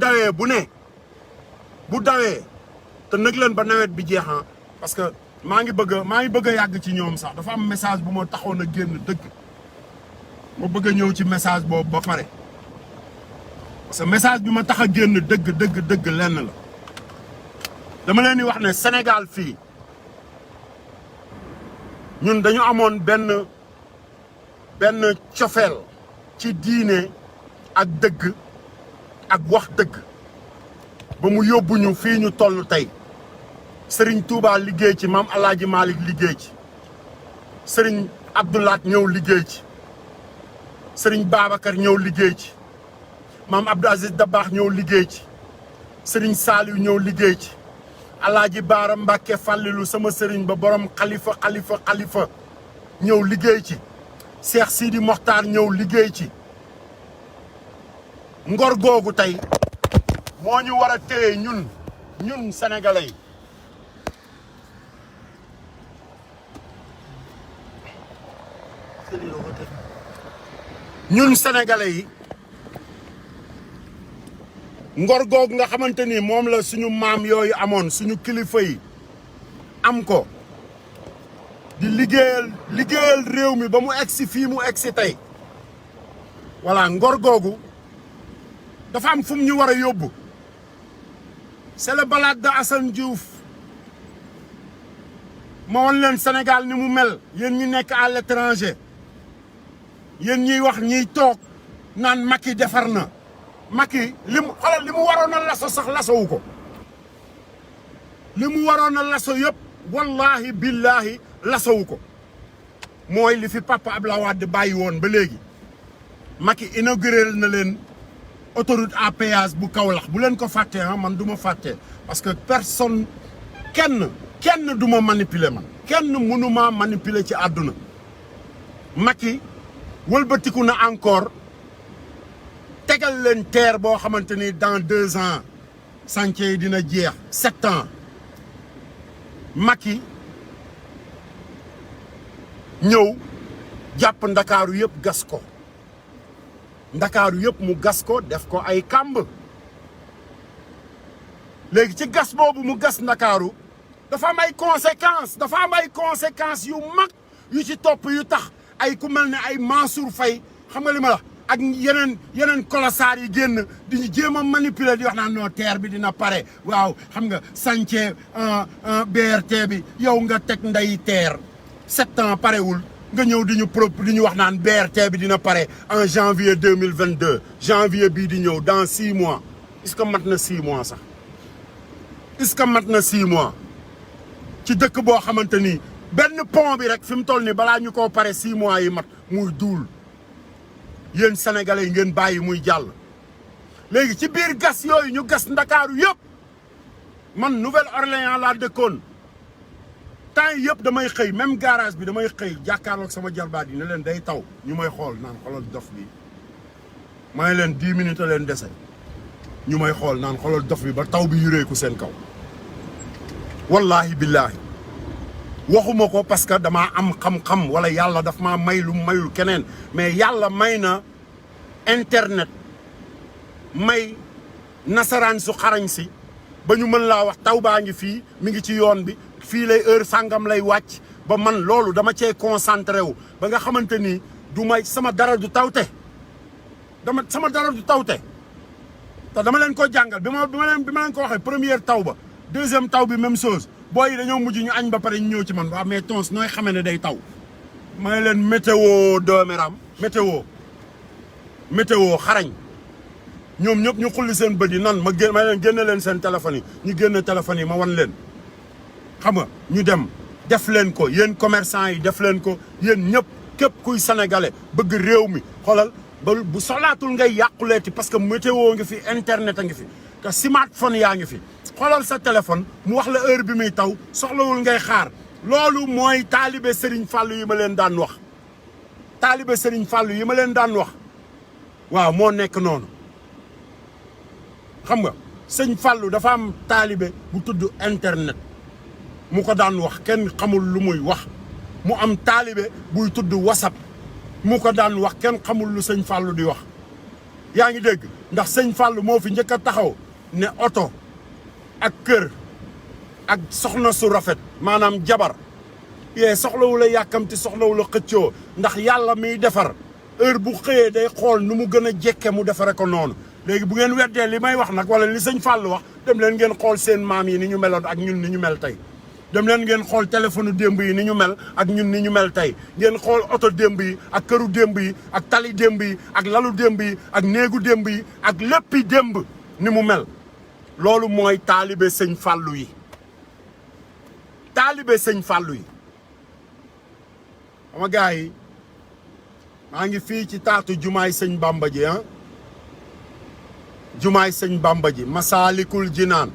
dawee te nag leen ba nawet bi jeexan parce que maa ngi bëgg a yàgg ci ñoom sax dafa am message bu ma taxoon a génn dëgg ma bëgg a ñëw ci message boobu ba pare parce que message bi ma tax a génn dëgg lenn la dama leen di wax ne Sénégal fii ñun dañu amoon benn cofeel ci diine ak dëgg ak wax dëgg ba mu yóbbuñu fii ñu toll tey Serigne Touba liggéey ci maam El Hadj Malick liggéey ci Serigne Abdoulaat ñëw liggéey ci Serigne Babacar ñëw liggéey ci maam Abdou Aziz Dabakh ñëw liggéey ci Serigne Saliou ñëw liggéey ci Alaaji Baara Mbàkke Fàllilu sama Serigne ba borom xalifa ñëw liggéey ci Cheikh Sidi Mokhtar ñëw liggéey ci ngor googu tey moo ñu war a téye ñun sénégalais yi ñun sénégalais yi ngor googu nga xamante ni moom la suñu maam yooyu amoon suñu kilifa yi am ko di liggéeyal réew mi ba mu egsi fii mu egsi tey voilà ngor googu dafa am fu mu ñu war a yóbbu c'est le balade de Assane Diouf ma woon leen Sénégal ni mu mel yéen ñi nekk à l'étranger yéen ñiy wax ñiy toog naan Macky defar na Macky li mu waroon a laso sax lasowu ko li mu waroon a laso yëpp wallahi billahi lasowu ko mooy li fi papa Abdoulaye Wade bàyyi woon ba léegi Macky inauguré na leen autoroute à péage bu Kaolack bu leen ko fàttee man du ma fàtte parce que personne kenn du ma manipuler man kenn mënuma manipuler ci àdduna Macky wëlbatiku na encore tegal leen terre boo xamante ni dans 2 ans chantier yi dina jeex 7 ans Macky ñëw jàpp ndakaaru yëpp gas ko ndakaaru yëpp mu gas ko def ko ay kàmb léegi ci gas boobu mu gas ndakaaru dafa am ay conséquences yu mag yu ci topp yu tax ay ku mel ne ay Mansour Faye xam nga li ma la ak yeneen colossar yi génn di ñu jéem a manipuler di wax naan non terre bi dina pare waaw xam nga chantier BRT bi yow nga teg nday terre 7 ans parewul nga ñëw di ñu wax naan BRT bi dina pare en janvier 2022 janvier bii di ñëw dans 6 mois est-ce que mat na 6 mois sax est-ce que mat na 6 mois ci dëkk boo xamante ni benn pont bi rek fi mu toll nii balaa ñu koo pare 6 mois yi mat muy duul yéen sénégalais yi ngeen bàyyi muy jàll léegi ci biir gas yooyu ñu gas ndakaaru yëpp man Nouvelle-Orléans laa dëkkoon temps yi yëpp damay xëy même garage bi damay xëy jàkkaarloog sama jarbaat yi ne leen day taw ñu may xool naan xoolal dof bi may leen 10 minutes a leen dese ñu may xool naan xoolal dof bi ba taw bi yureeku seen kaw wallahi billahi waxuma ko parce que damaa am xam-xam wala yàlla daf maa may lu mayul keneen mais yàlla may na internet may nasaraan su xarañ si ba ñu mën laa wax taw baa ngi fii mi ngi ci yoon bi fii lay heure sàngam lay wàcc ba man loolu dama cee concentré wu ba nga xamante ni du may sama dara du tawte sama dara du tawte te dama leen ko jàngal bi ma leen ko waxee première taw ba deuxième taw bi même chose booy yi dañoo mujj ñu añ ba pare ñu ñëw ci man waaw mais tons nooy xamee ne day taw may leen météo dooméram météo xarañ ñoom ñëpp ñu xulli seen bët yi nan may leen génne leen seen téléphone yi ñu génne téléphone yi ma wan leen xam nga ñu dem def leen ko yéen commerçant yi def leen ko yéen ñëpp képp kuy sénégalais bëgg réew mi xoolal ba bu soxlaatul ngay yàquleeti parce que météo ngi fi internet a ngi fi te smartphone yaa ngi fi xoolal sa téléphone mu wax la heure bi muy taw soxlawul ngay xaar loolu mooy taalibe Serigne Fallou yi ma leen daan wax taalibe Serigne Fallou yi ma leen daan wax waaw moo nekk noonu xam nga sëñ Fallou dafa am taalibe bu tudd internet mu ko daan wax kenn xamul lu muy wax mu am taalibe buy tudd WhatsApp mu ko daan wax kenn xamul lu sëñ Fallou di wax yaa ngi dégg ndax sëñ Fallou moo fi njëkk a taxaw ne oto ak kër ak soxna su rafet maanaam jabar yee soxlawu la yàkkamti soxlawu la xëccoo ndax yàlla miy defar heure bu xëyee day xool nu mu gën a jekke mu defare ko noonu léegi bu ngeen weddee li may wax nag wala li sëñ Fallou wax dem leen ngeen xool seen maam yi ni ñu meloon ak ñun ni ñu mel tey dem leen ngeen xool téléphone démb yi ni ñu mel ak ñun ni ñu mel tey ngeen xool oto démb yi ak këru démb yi ak tali démb yi ak lalu démb yi ak néegu démb yi ak léppi démb ni mu mel loolu mooy taalibe sëñ Fallou yi taalibe sëñ Fallou yi sama gars yi maa ngi fii ci taatu jumaay sëñ Bamba ji jumaay sëñ Bamba ji Masaalikul Jinaan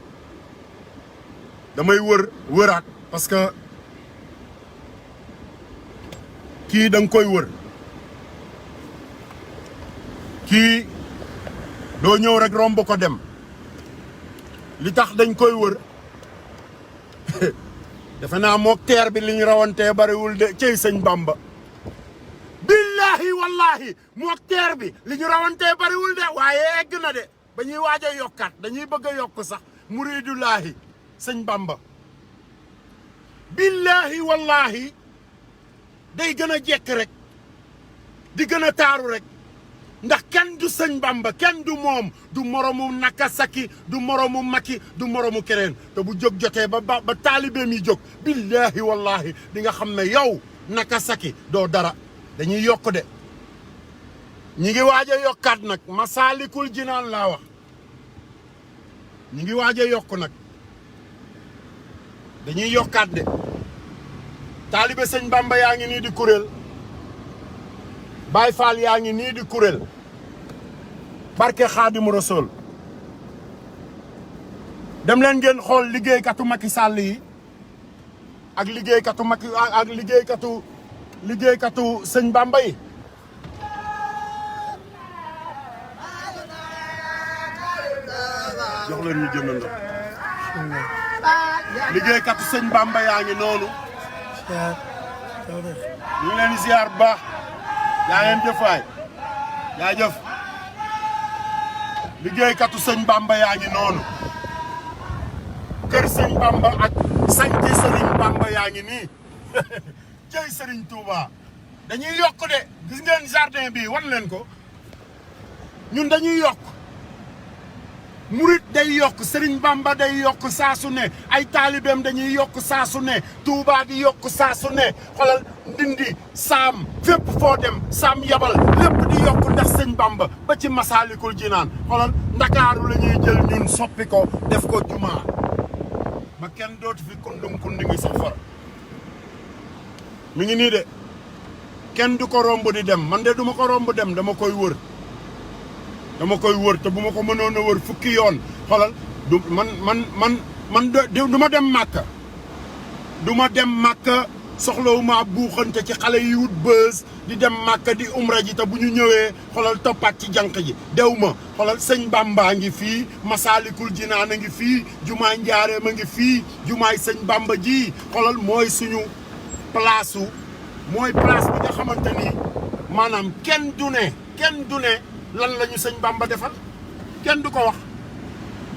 damay wëraat parce que kii da nga koy wër kii doo ñëw rek romb ko dem li tax dañ koy wër defe naa mook teer bi li ñu rawantee bariwul de cey sëñ Bamba billahi wallahi mook teer bi li ñu rawantee bariwul de waaye egg na de ba ñuy waaj a yokkaat dañuy bëgg a yokk sax muridullahi sëñ Bamba billahi wallahi day gën a jekk rek di gën a taaru rek ndax kenn du sëñ Bamba kenn du moom du moromu Nakasaki du moromu Maki du moromu keneen te bu jóg jotee ba taalibeem yi jóg billahi wallahi di nga xam ne yow Nakasaki doo dara dañuy yokk de ñi ngi waaj a yokkaat nag Masaalikul Jinaan laa wax ñi ngi waaj a yokk nag dañuy yokkaat de taalibe sëñ Bamba yaa ngi nii di kuréel Baay Faal yaa ngi nii di kuréel barke Xaadimu Rasuul dem leen ngeen xool liggéeykatu Macky Sall yi ak liggéeykatu Macky ak liggéeykatu sëñ Bamba yi jox leen ñu jënd ndox liggéeykatu sëñ Bamba yaa ngi noonu ñu ngi leen di ziar bu baax yaa ngeen jëf waay yaa jëf liggéeykatu sëñ Bamba yaa ngi noonu kër sëñ Bamba ak santi sëriñ Bamba yaa ngi nii jëy sëriñ Touba dañuy yokk de gis ngeen jardin bi wan leen ko ñun dañuy yokk murit day yokk sëriñ Bamba day yokk saa su ne ay taalibeem dañuy yokk saa su ne Touba di yokk saa su ne xoolal Ndindi Saam fépp foo dem Saam yabal lépp di yokk ndax sëñ Bamba ba ci Masaalikul Jinaan xoolal Ndakaaru la ñuy jël ñun soppi ko def ko jumaa ba kenn dootu fi kundum kundi ngi sax far mi ngi nii de kenn du ko romb di dem man de duma ko romb dem dama koy wër te bu ma ko mënoon a wër fukki yoon xoolal du man du ma dem Màkka du ma dem Màkka soxlawuma buuxante ci xale yi wut bës di dem Màkka di umra ji te bu ñu ñëwee xoolal toppaat ci jànq ji dew ma xoolal sëñ Bamba ngi fii Masaalikul Jinaan a ngi fii jumaay Njaareem a ngi fii jumaay sëñ Bamba ji xoolal mooy suñu place bi nga xamante ni maanaam kenn du ne lan la ñu sëñ Bamba defal kenn du ko wax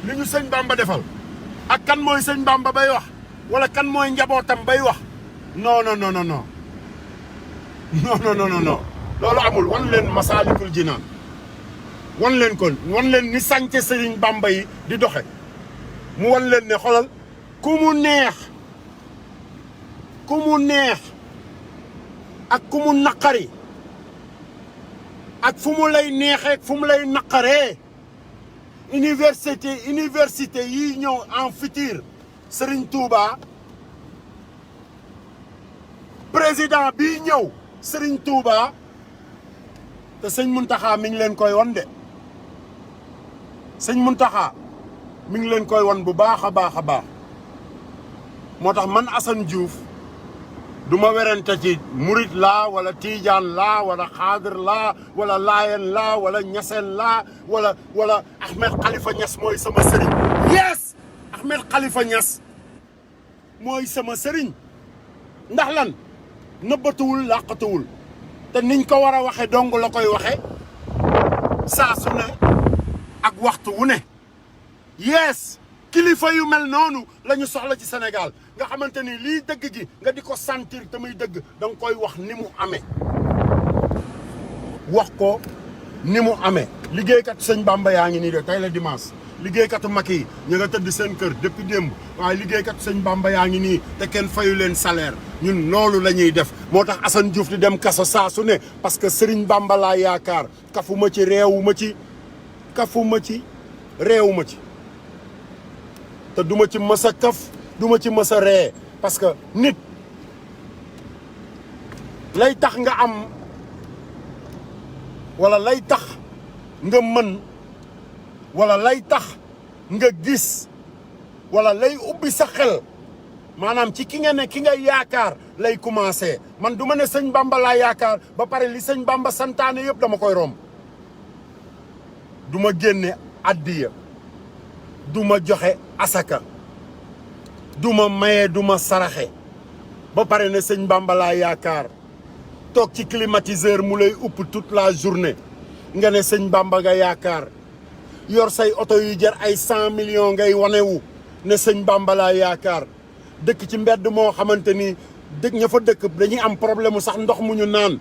li ñu sëñ Bamba defal ak kan mooy sëñ Bamba bay wax wala kan mooy njabootam bay wax non loolu amul wan leen Masaalikul Jinaan wan leen kon wan leen ni sànce sëriñ Bamba yi di doxe mu wan leen ne xoolal ku mu neex ak ku mu naqari ak fu mu lay neexee fu mu lay naqaree université yi ñëw en futur Serigne Touba président bii ñëw Serigne Touba te sëñ Muntaxa mi ngi leen koy wan de sëñ Muntaxa mi ngi leen koy wan bu baax a baax a baax moo tax man Assane Diouf du ma werante ci murit laa wala tiijaan laa wala xaadir laa wala laayeen laa wala ñaseen laa wala Ahmed Khalifa Niass mooy sama sëriñ yes Ahmed Khalifa Niass mooy sama sëriñ ndax lan nëbbatuwul làqatuwul te niñ ko war a waxe dong la koy waxe saa su ne ak waxtu wu ne yees kilifa yu mel noonu la ñu soxla ci Sénégal nga xamante ni lii dëgg gi nga di ko sentir te muy dëgg da nga koy wax ni mu amee wax ko ni mu amee liggéeykatu sëñ Bamba yaa ngi nii de tey la dimanche liggéeykatu Macky yi ñu nga tëdd seen kër depuis démb waaye liggéeykatu sëñ Bamba yaa ngi nii te kenn fayu leen salaire ñun loolu la ñuy def moo tax Assane Diouf di dem kaso saa su ne parce que Serigne Bamba laa yaakaar kafuma ci réewuma ci réewuma ci te duma ci mës a kaf duma ci mës a ree parce que nit lay tax nga am wala lay tax nga mën wala lay tax nga gis wala lay ubbi sa xel maanaam ci ki nga ne ki nga yaakaar lay commencé man du ma ne sëñ Bamba laa yaakaar ba pare li sëñ Bamba santaane yëpp dama koy romb du ma génne addiya du ma joxe asaka du ma maye du ma saraxe ba pare ne sëñ Bamba laa yaakaar toog ci climatiseur mu lay upp toute la journée nga ne sëñ Bamba nga yaakaar yor say oto yu jar ay 100 millions ngay wanewu ne sëñ Bamba laa yaakaar dëkk ci mbedd moo xamante ni dëkk ña fa dëkk dañuy am problème mu sax ndox mu ñu naan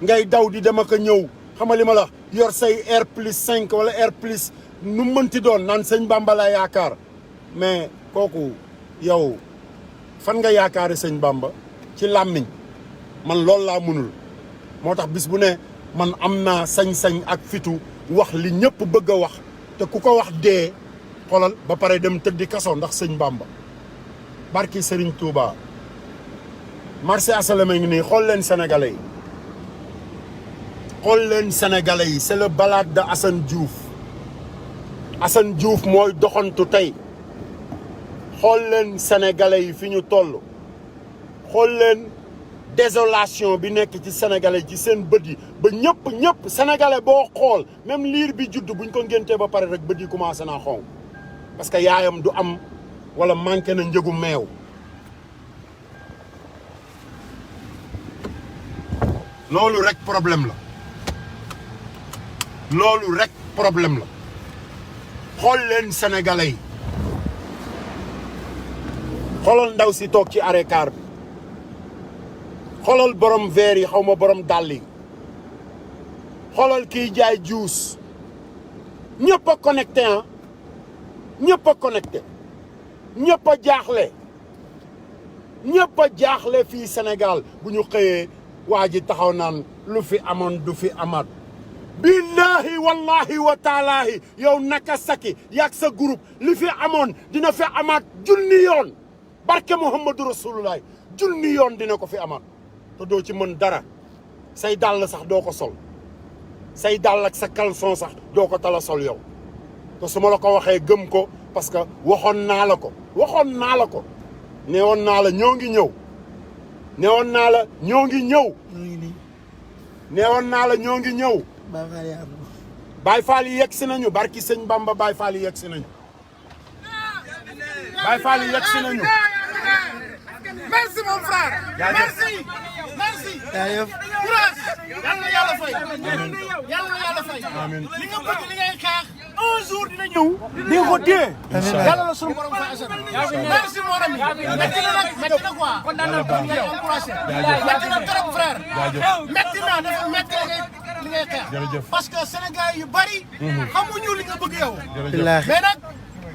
ngay daw di dem ak a ñëw xam nga li ma la yor say R plus 5 wala R plus nu mënti doon naan sëñ Bamba laa yaakaar mais kooku yow fan nga yaakaare sëñ Bamba ci làmmiñ man loolu laa mënul moo tax bis bu ne man am naa sañ-sañ ak fitu wax li ñëpp bëgg a wax te ku ko wax dee xoolal ba pare dem tëddi kaso ndax sëñ Bamba barki Serigne Touba marché asalama ngi nii xool leen sénégalais yi xool leen sénégalais yi c'est le balade de Assane Diouf mooy doxantu tey xool leen sénégalais yi fi ñu toll xool leen désolation bi nekk ci sénégalais ci seen bët yi ba ñëpp sénégalais boo xool même liir bi judd buñ ko ngéntee ba pare rek bët yi commencé naa xonq parce que yaayam du am wala manqué na njëgu meew loolu rek problème la xool leen sénégalais yi xoolal ndaw si toog ci arrêt car bi xoolal borom verre yi xaw ma borom dàll yi xoolal kiy jaay juus ñëpp a connecté ñëpp a connecté ñëpp a jaaxle fii Sénégal bu ñu xëyee waa ji taxaw naan lu fi amoon du fi amaat billahi wallahi wa taalaahi yow naka saki yaag sa groupe li fi amoon dina fi amaat junni yoon barke Muhammadu Rasulullah junni yoon dina ko fi amaat te doo ci mën dara say dàll sax doo ko sol say dàll ak sa caleçon sax doo ko tala sol yow te su ma la ko waxee gëm ko parce que waxoon naa la ko neewoon naa la ñoo ngi ñëw neewoon naa la ñoo ngi ñëw neewoon naa la ñoo ngi ñëw Baye Fall yi yegg si nañu barki sëñ Bamba Baye Fall yi yegg si nañu Baye Fall yi yegg si nañu merci mon frère. merci. jaajëf. courage. yal na yàlla fay. yal na yàlla fay. li nga bëgg li ngay xeex un jour dina ñëw. di nga ko dee. yàlla la sunu borom fay Assane. merci mon ami. métti na nag métti na quoi. kon daan na ko ñu encouragé. métti na trop frère. métti na dafa métti li ngay xeex. parce que Sénégal yu bari. xamuñu li nga bëgg yow. mais nag.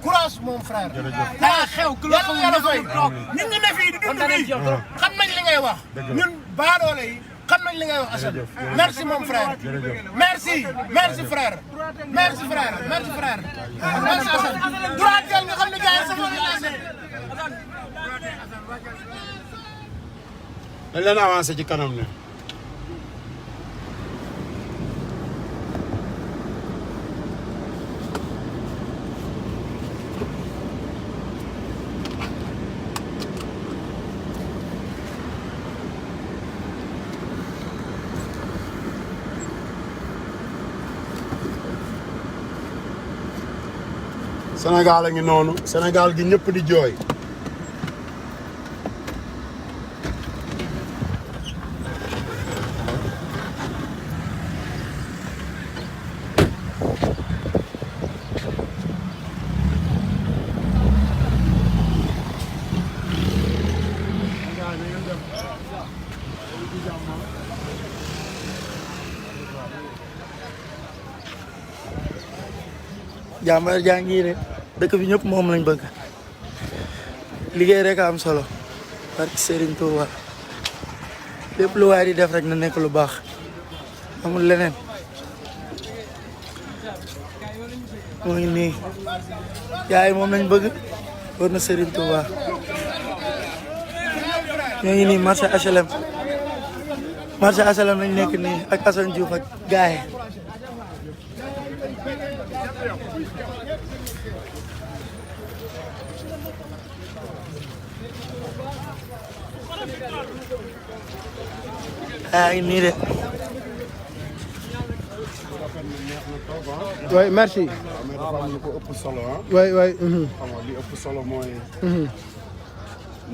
courage mon frère. daa xew ku la xamul yàlla fay. ñun ñu ne fii di dund fii xam nañ li ngay wax. ñun baadoole yi xam nañ li ngay wax Assane. merci mon frère. merci frère. merci frère. merci Assane. droit jël nga xam ne gars yi sama lancé. dañ leen avancé ci kanam ne. Sénégal a ngi noonu Sénégal gi ñëpp di jooy jàmbaar jaa ngi de dëkk bi ñëpp moom lañ bëgg liggéey rek a am solo barke Serigne Touba lépp lu waay di def rek na nekk lu baax amul leneen moo ngi nii yaay moom lañ bëgg war na Serigne Touba ñoo ngi nii marché HLM lañ nekk nii ak Assane Diouf ak gaay ay nii de oui merci. mais dafa am lu ko ëpp solo ah. oui oui. xam nga li ëpp solo mooy.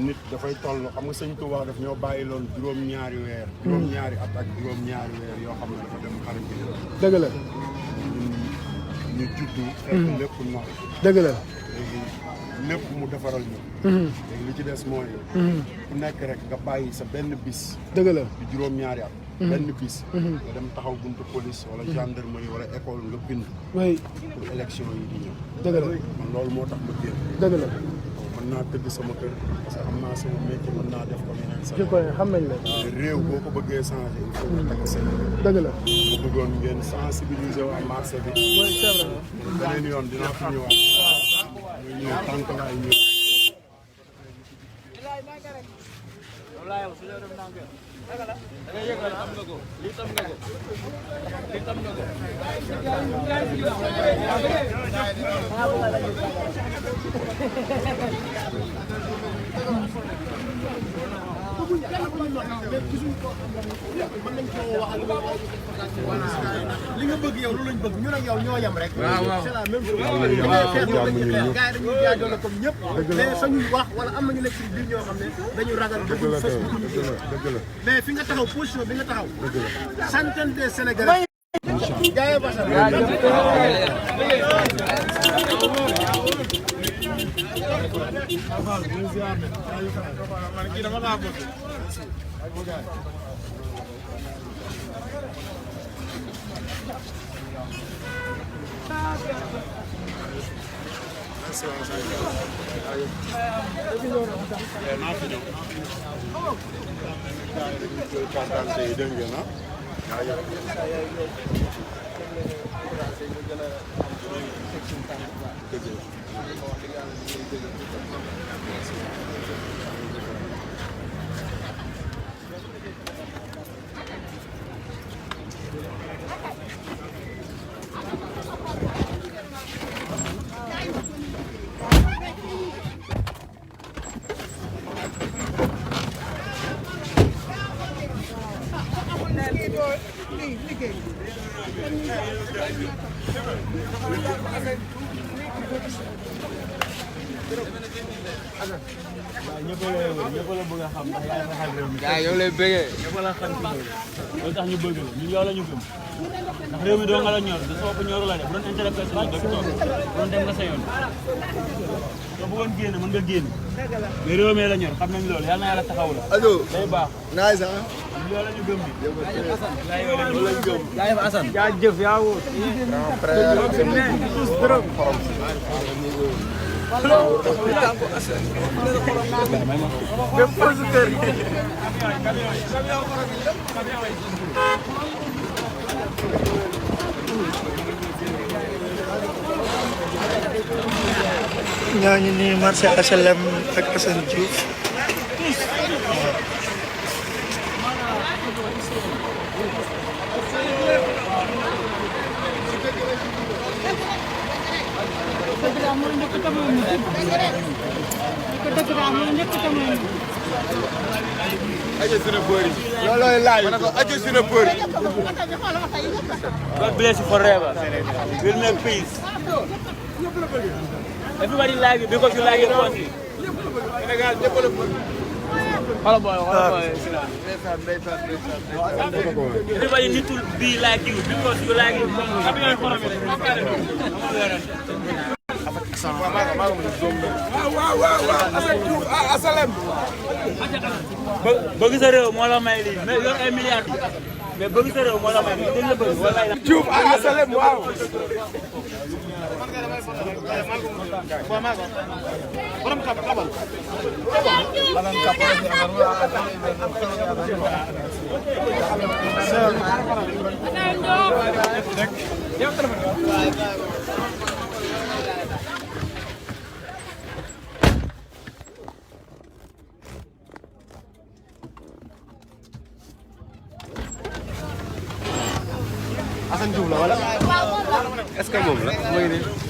nit dafay toll xam nga sëñ Touba daf ñoo bàyyi loon juróom-ñaari weer. juróom-ñaari at ak juróom-ñaari weer yoo xam ne dafa dem xarit bi. dëgg la. ñu juddu. fekk lépp nox. dëgg la. léegi lépp mu defaral ñu. léegi li ci des mooy. ku nekk rek nga bàyyi sa benn bis. dëgg la. di juróom-ñaari at. benn bis. nga dem taxaw buntu police wala gendarmerie wala école nga bind. oui. pour élection yi di ñëw. dëgg la. man loolu moo tax ma génn. dëgg la. mën naa tëdd sama kër parce que xam naa sama métier mën naa def comme yeneen je connais xam nañ la. réew boo ko bëggee changer il faut nga takk seen. dëgg la. bu bëggoon ngeen sensibiliser waa marché bi. oui c'est vrai. beneen yoon dinaa fi ñëwaat. ñu ñëw tànk laay ñëw. li nga bëgg yow lu lañ bëgg ñun ak yow ñoo yem rek. waaw waaw c'est la même chose. yàlla na yàlla jàmm ñun ñëpp. gars yi dañuy jaay doole comme ñëpp. mais sañuy wax wala am na ñu nekk ci biir ñoo xam ne dañu ragal. dëgg la kay dëgg la. mais fi nga taxaw position bi nga taxaw. centaine de Sénégalais. jaayee Bassa. yaa yow lay bëggee. ñëpp la xam ci loolu loolu tax ñu bëgg la ñun yow la ñu gëm ndax réew mi doo nga la ñor du soo ko ñoru la de bu doon intérêt personnel doo toog bu doon dem nga sa yoon soo bëggoon génn mën nga génn mais réew mi la ñor xam nañ loolu yàlla na yàlla taxaw la allo. day baax nice ah. ñun yow la ñu gëm bi loolu lañ gëm. jaajëf Assane jaajëf yaa wóor grand frère. ñoo ngi nii marché HLM ak Assane Diouf loolooy laaj. ma ne ko ajo sunu bëri. God bless you forever. We'll make peace. Everybody like it because you like it country. Hello boy, everybody need to be like you because you like it. bëgg sa réew moo la may lii mais yor ay milliards mais bëgg sa réew moo la may dañ la bëgg wala Diouf ak Asalem waaw. Assane Diouf la wala est-ce que moom la mooy nii.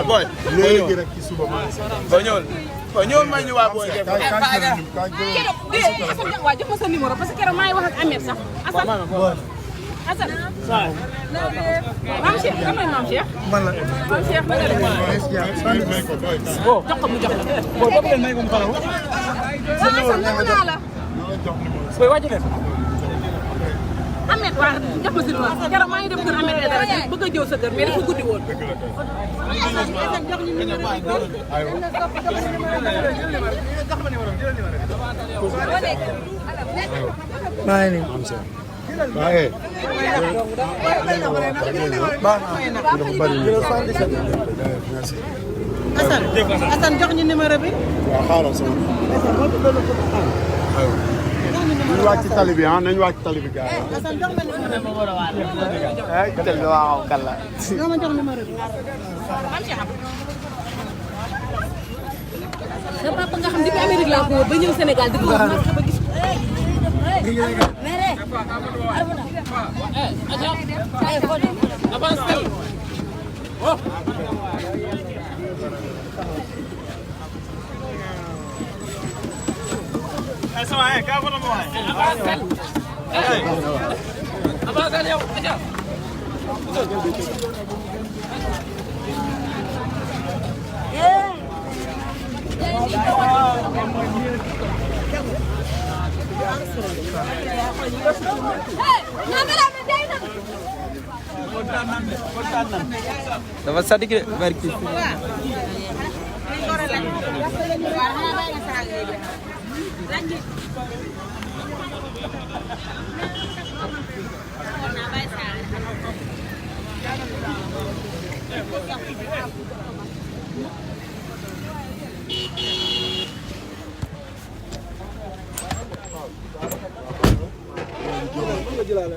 boy léegi rek ci suba ma ba ñëwal may ñu waa boy waaw jox ma sa numéro parce que keroog maa ngi wax ak Ameth sax Assane Assane Mame Cheikh kan mooy Mame Cheikh man la Mame Cheikh ba nga def jox ko mu jox la boo doog leen may ko mu xalaw Assane nangu naa la boy wàcc leen Ameth waa jox ma si numéro keroog maa ngi dem kër Ameth dara bëgg a jëw sa kër mais dafa guddi woon maa ngi nii. Assane jox ñu numéro bi. waaw xaaral sama. nañu wàcc tali bi ah nañu wàcc tali bi gars yi. Assane jox ma numéro bi. waaw kala. ñoo ma jox numéro bi. sa papa nga xam depuis Amérique laa ko woo ba ñëw Sénégal di ko wax ba gis dafa sadik de barki.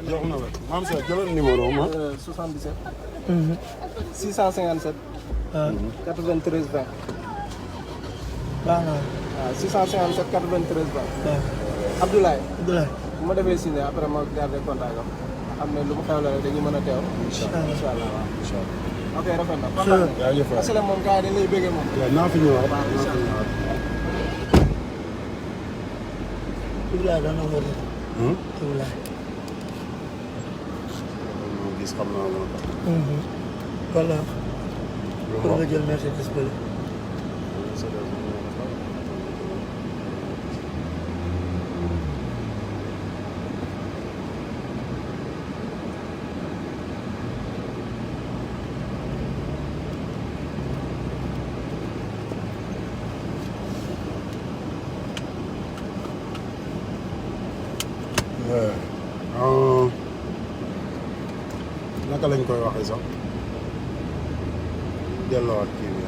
jox na la maam Cheikh jëlal numéro ma. 77. 657. 93 20. baax na waaw 657 93 20. waaw. Abdoulaye. Abdoulaye. bu ma defee signé après ma garder contact am xam ne lu mu xew la rek dañuy mën a teew. incha allah waaw incha allah. ok rafet na. jaajëf waay. Asalaam moom gars yi dañ lay bëggee moom. naa fi ñëwaat naa fi ñëwaat. Abdoulaye daan na wër. Abdoulaye. gis xam naa loolu tax. voilà. pour nga jël Mercedes bële. naka lañ koy waxee sax delloowaat kii bi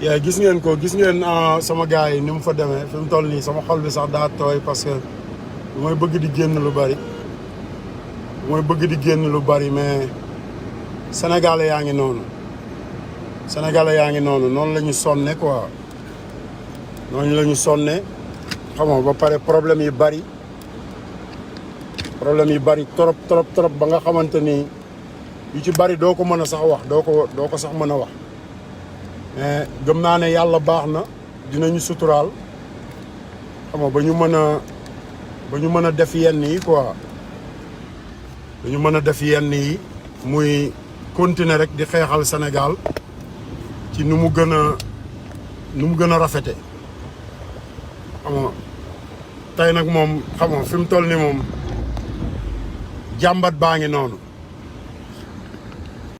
yaa gis ngeen ko gis ngeen sama gars yi ni mu fa demee fi mu toll nii sama xol bi sax daa tooy parce que mooy bëgg di génn lu bari mais sénégalais yaa ngi noonu noonu la ñu sonne quoi noonu la ñu sonne xam nga ba pare problème yi bari trop ba nga xamante ni yu ci bari doo ko mën a sax wax doo ko sax mën a wax mais gëm naa ne yàlla baax na dinañu suturaal xam nga ba ñu mën a def yenn yi quoi dañu mën a def yenn yi muy continuer rek di xeexal Sénégal ci nu mu gën a rafete xam nga tey nag moom xam nga fi mu toll ni moom jàmbat baa ngi noonu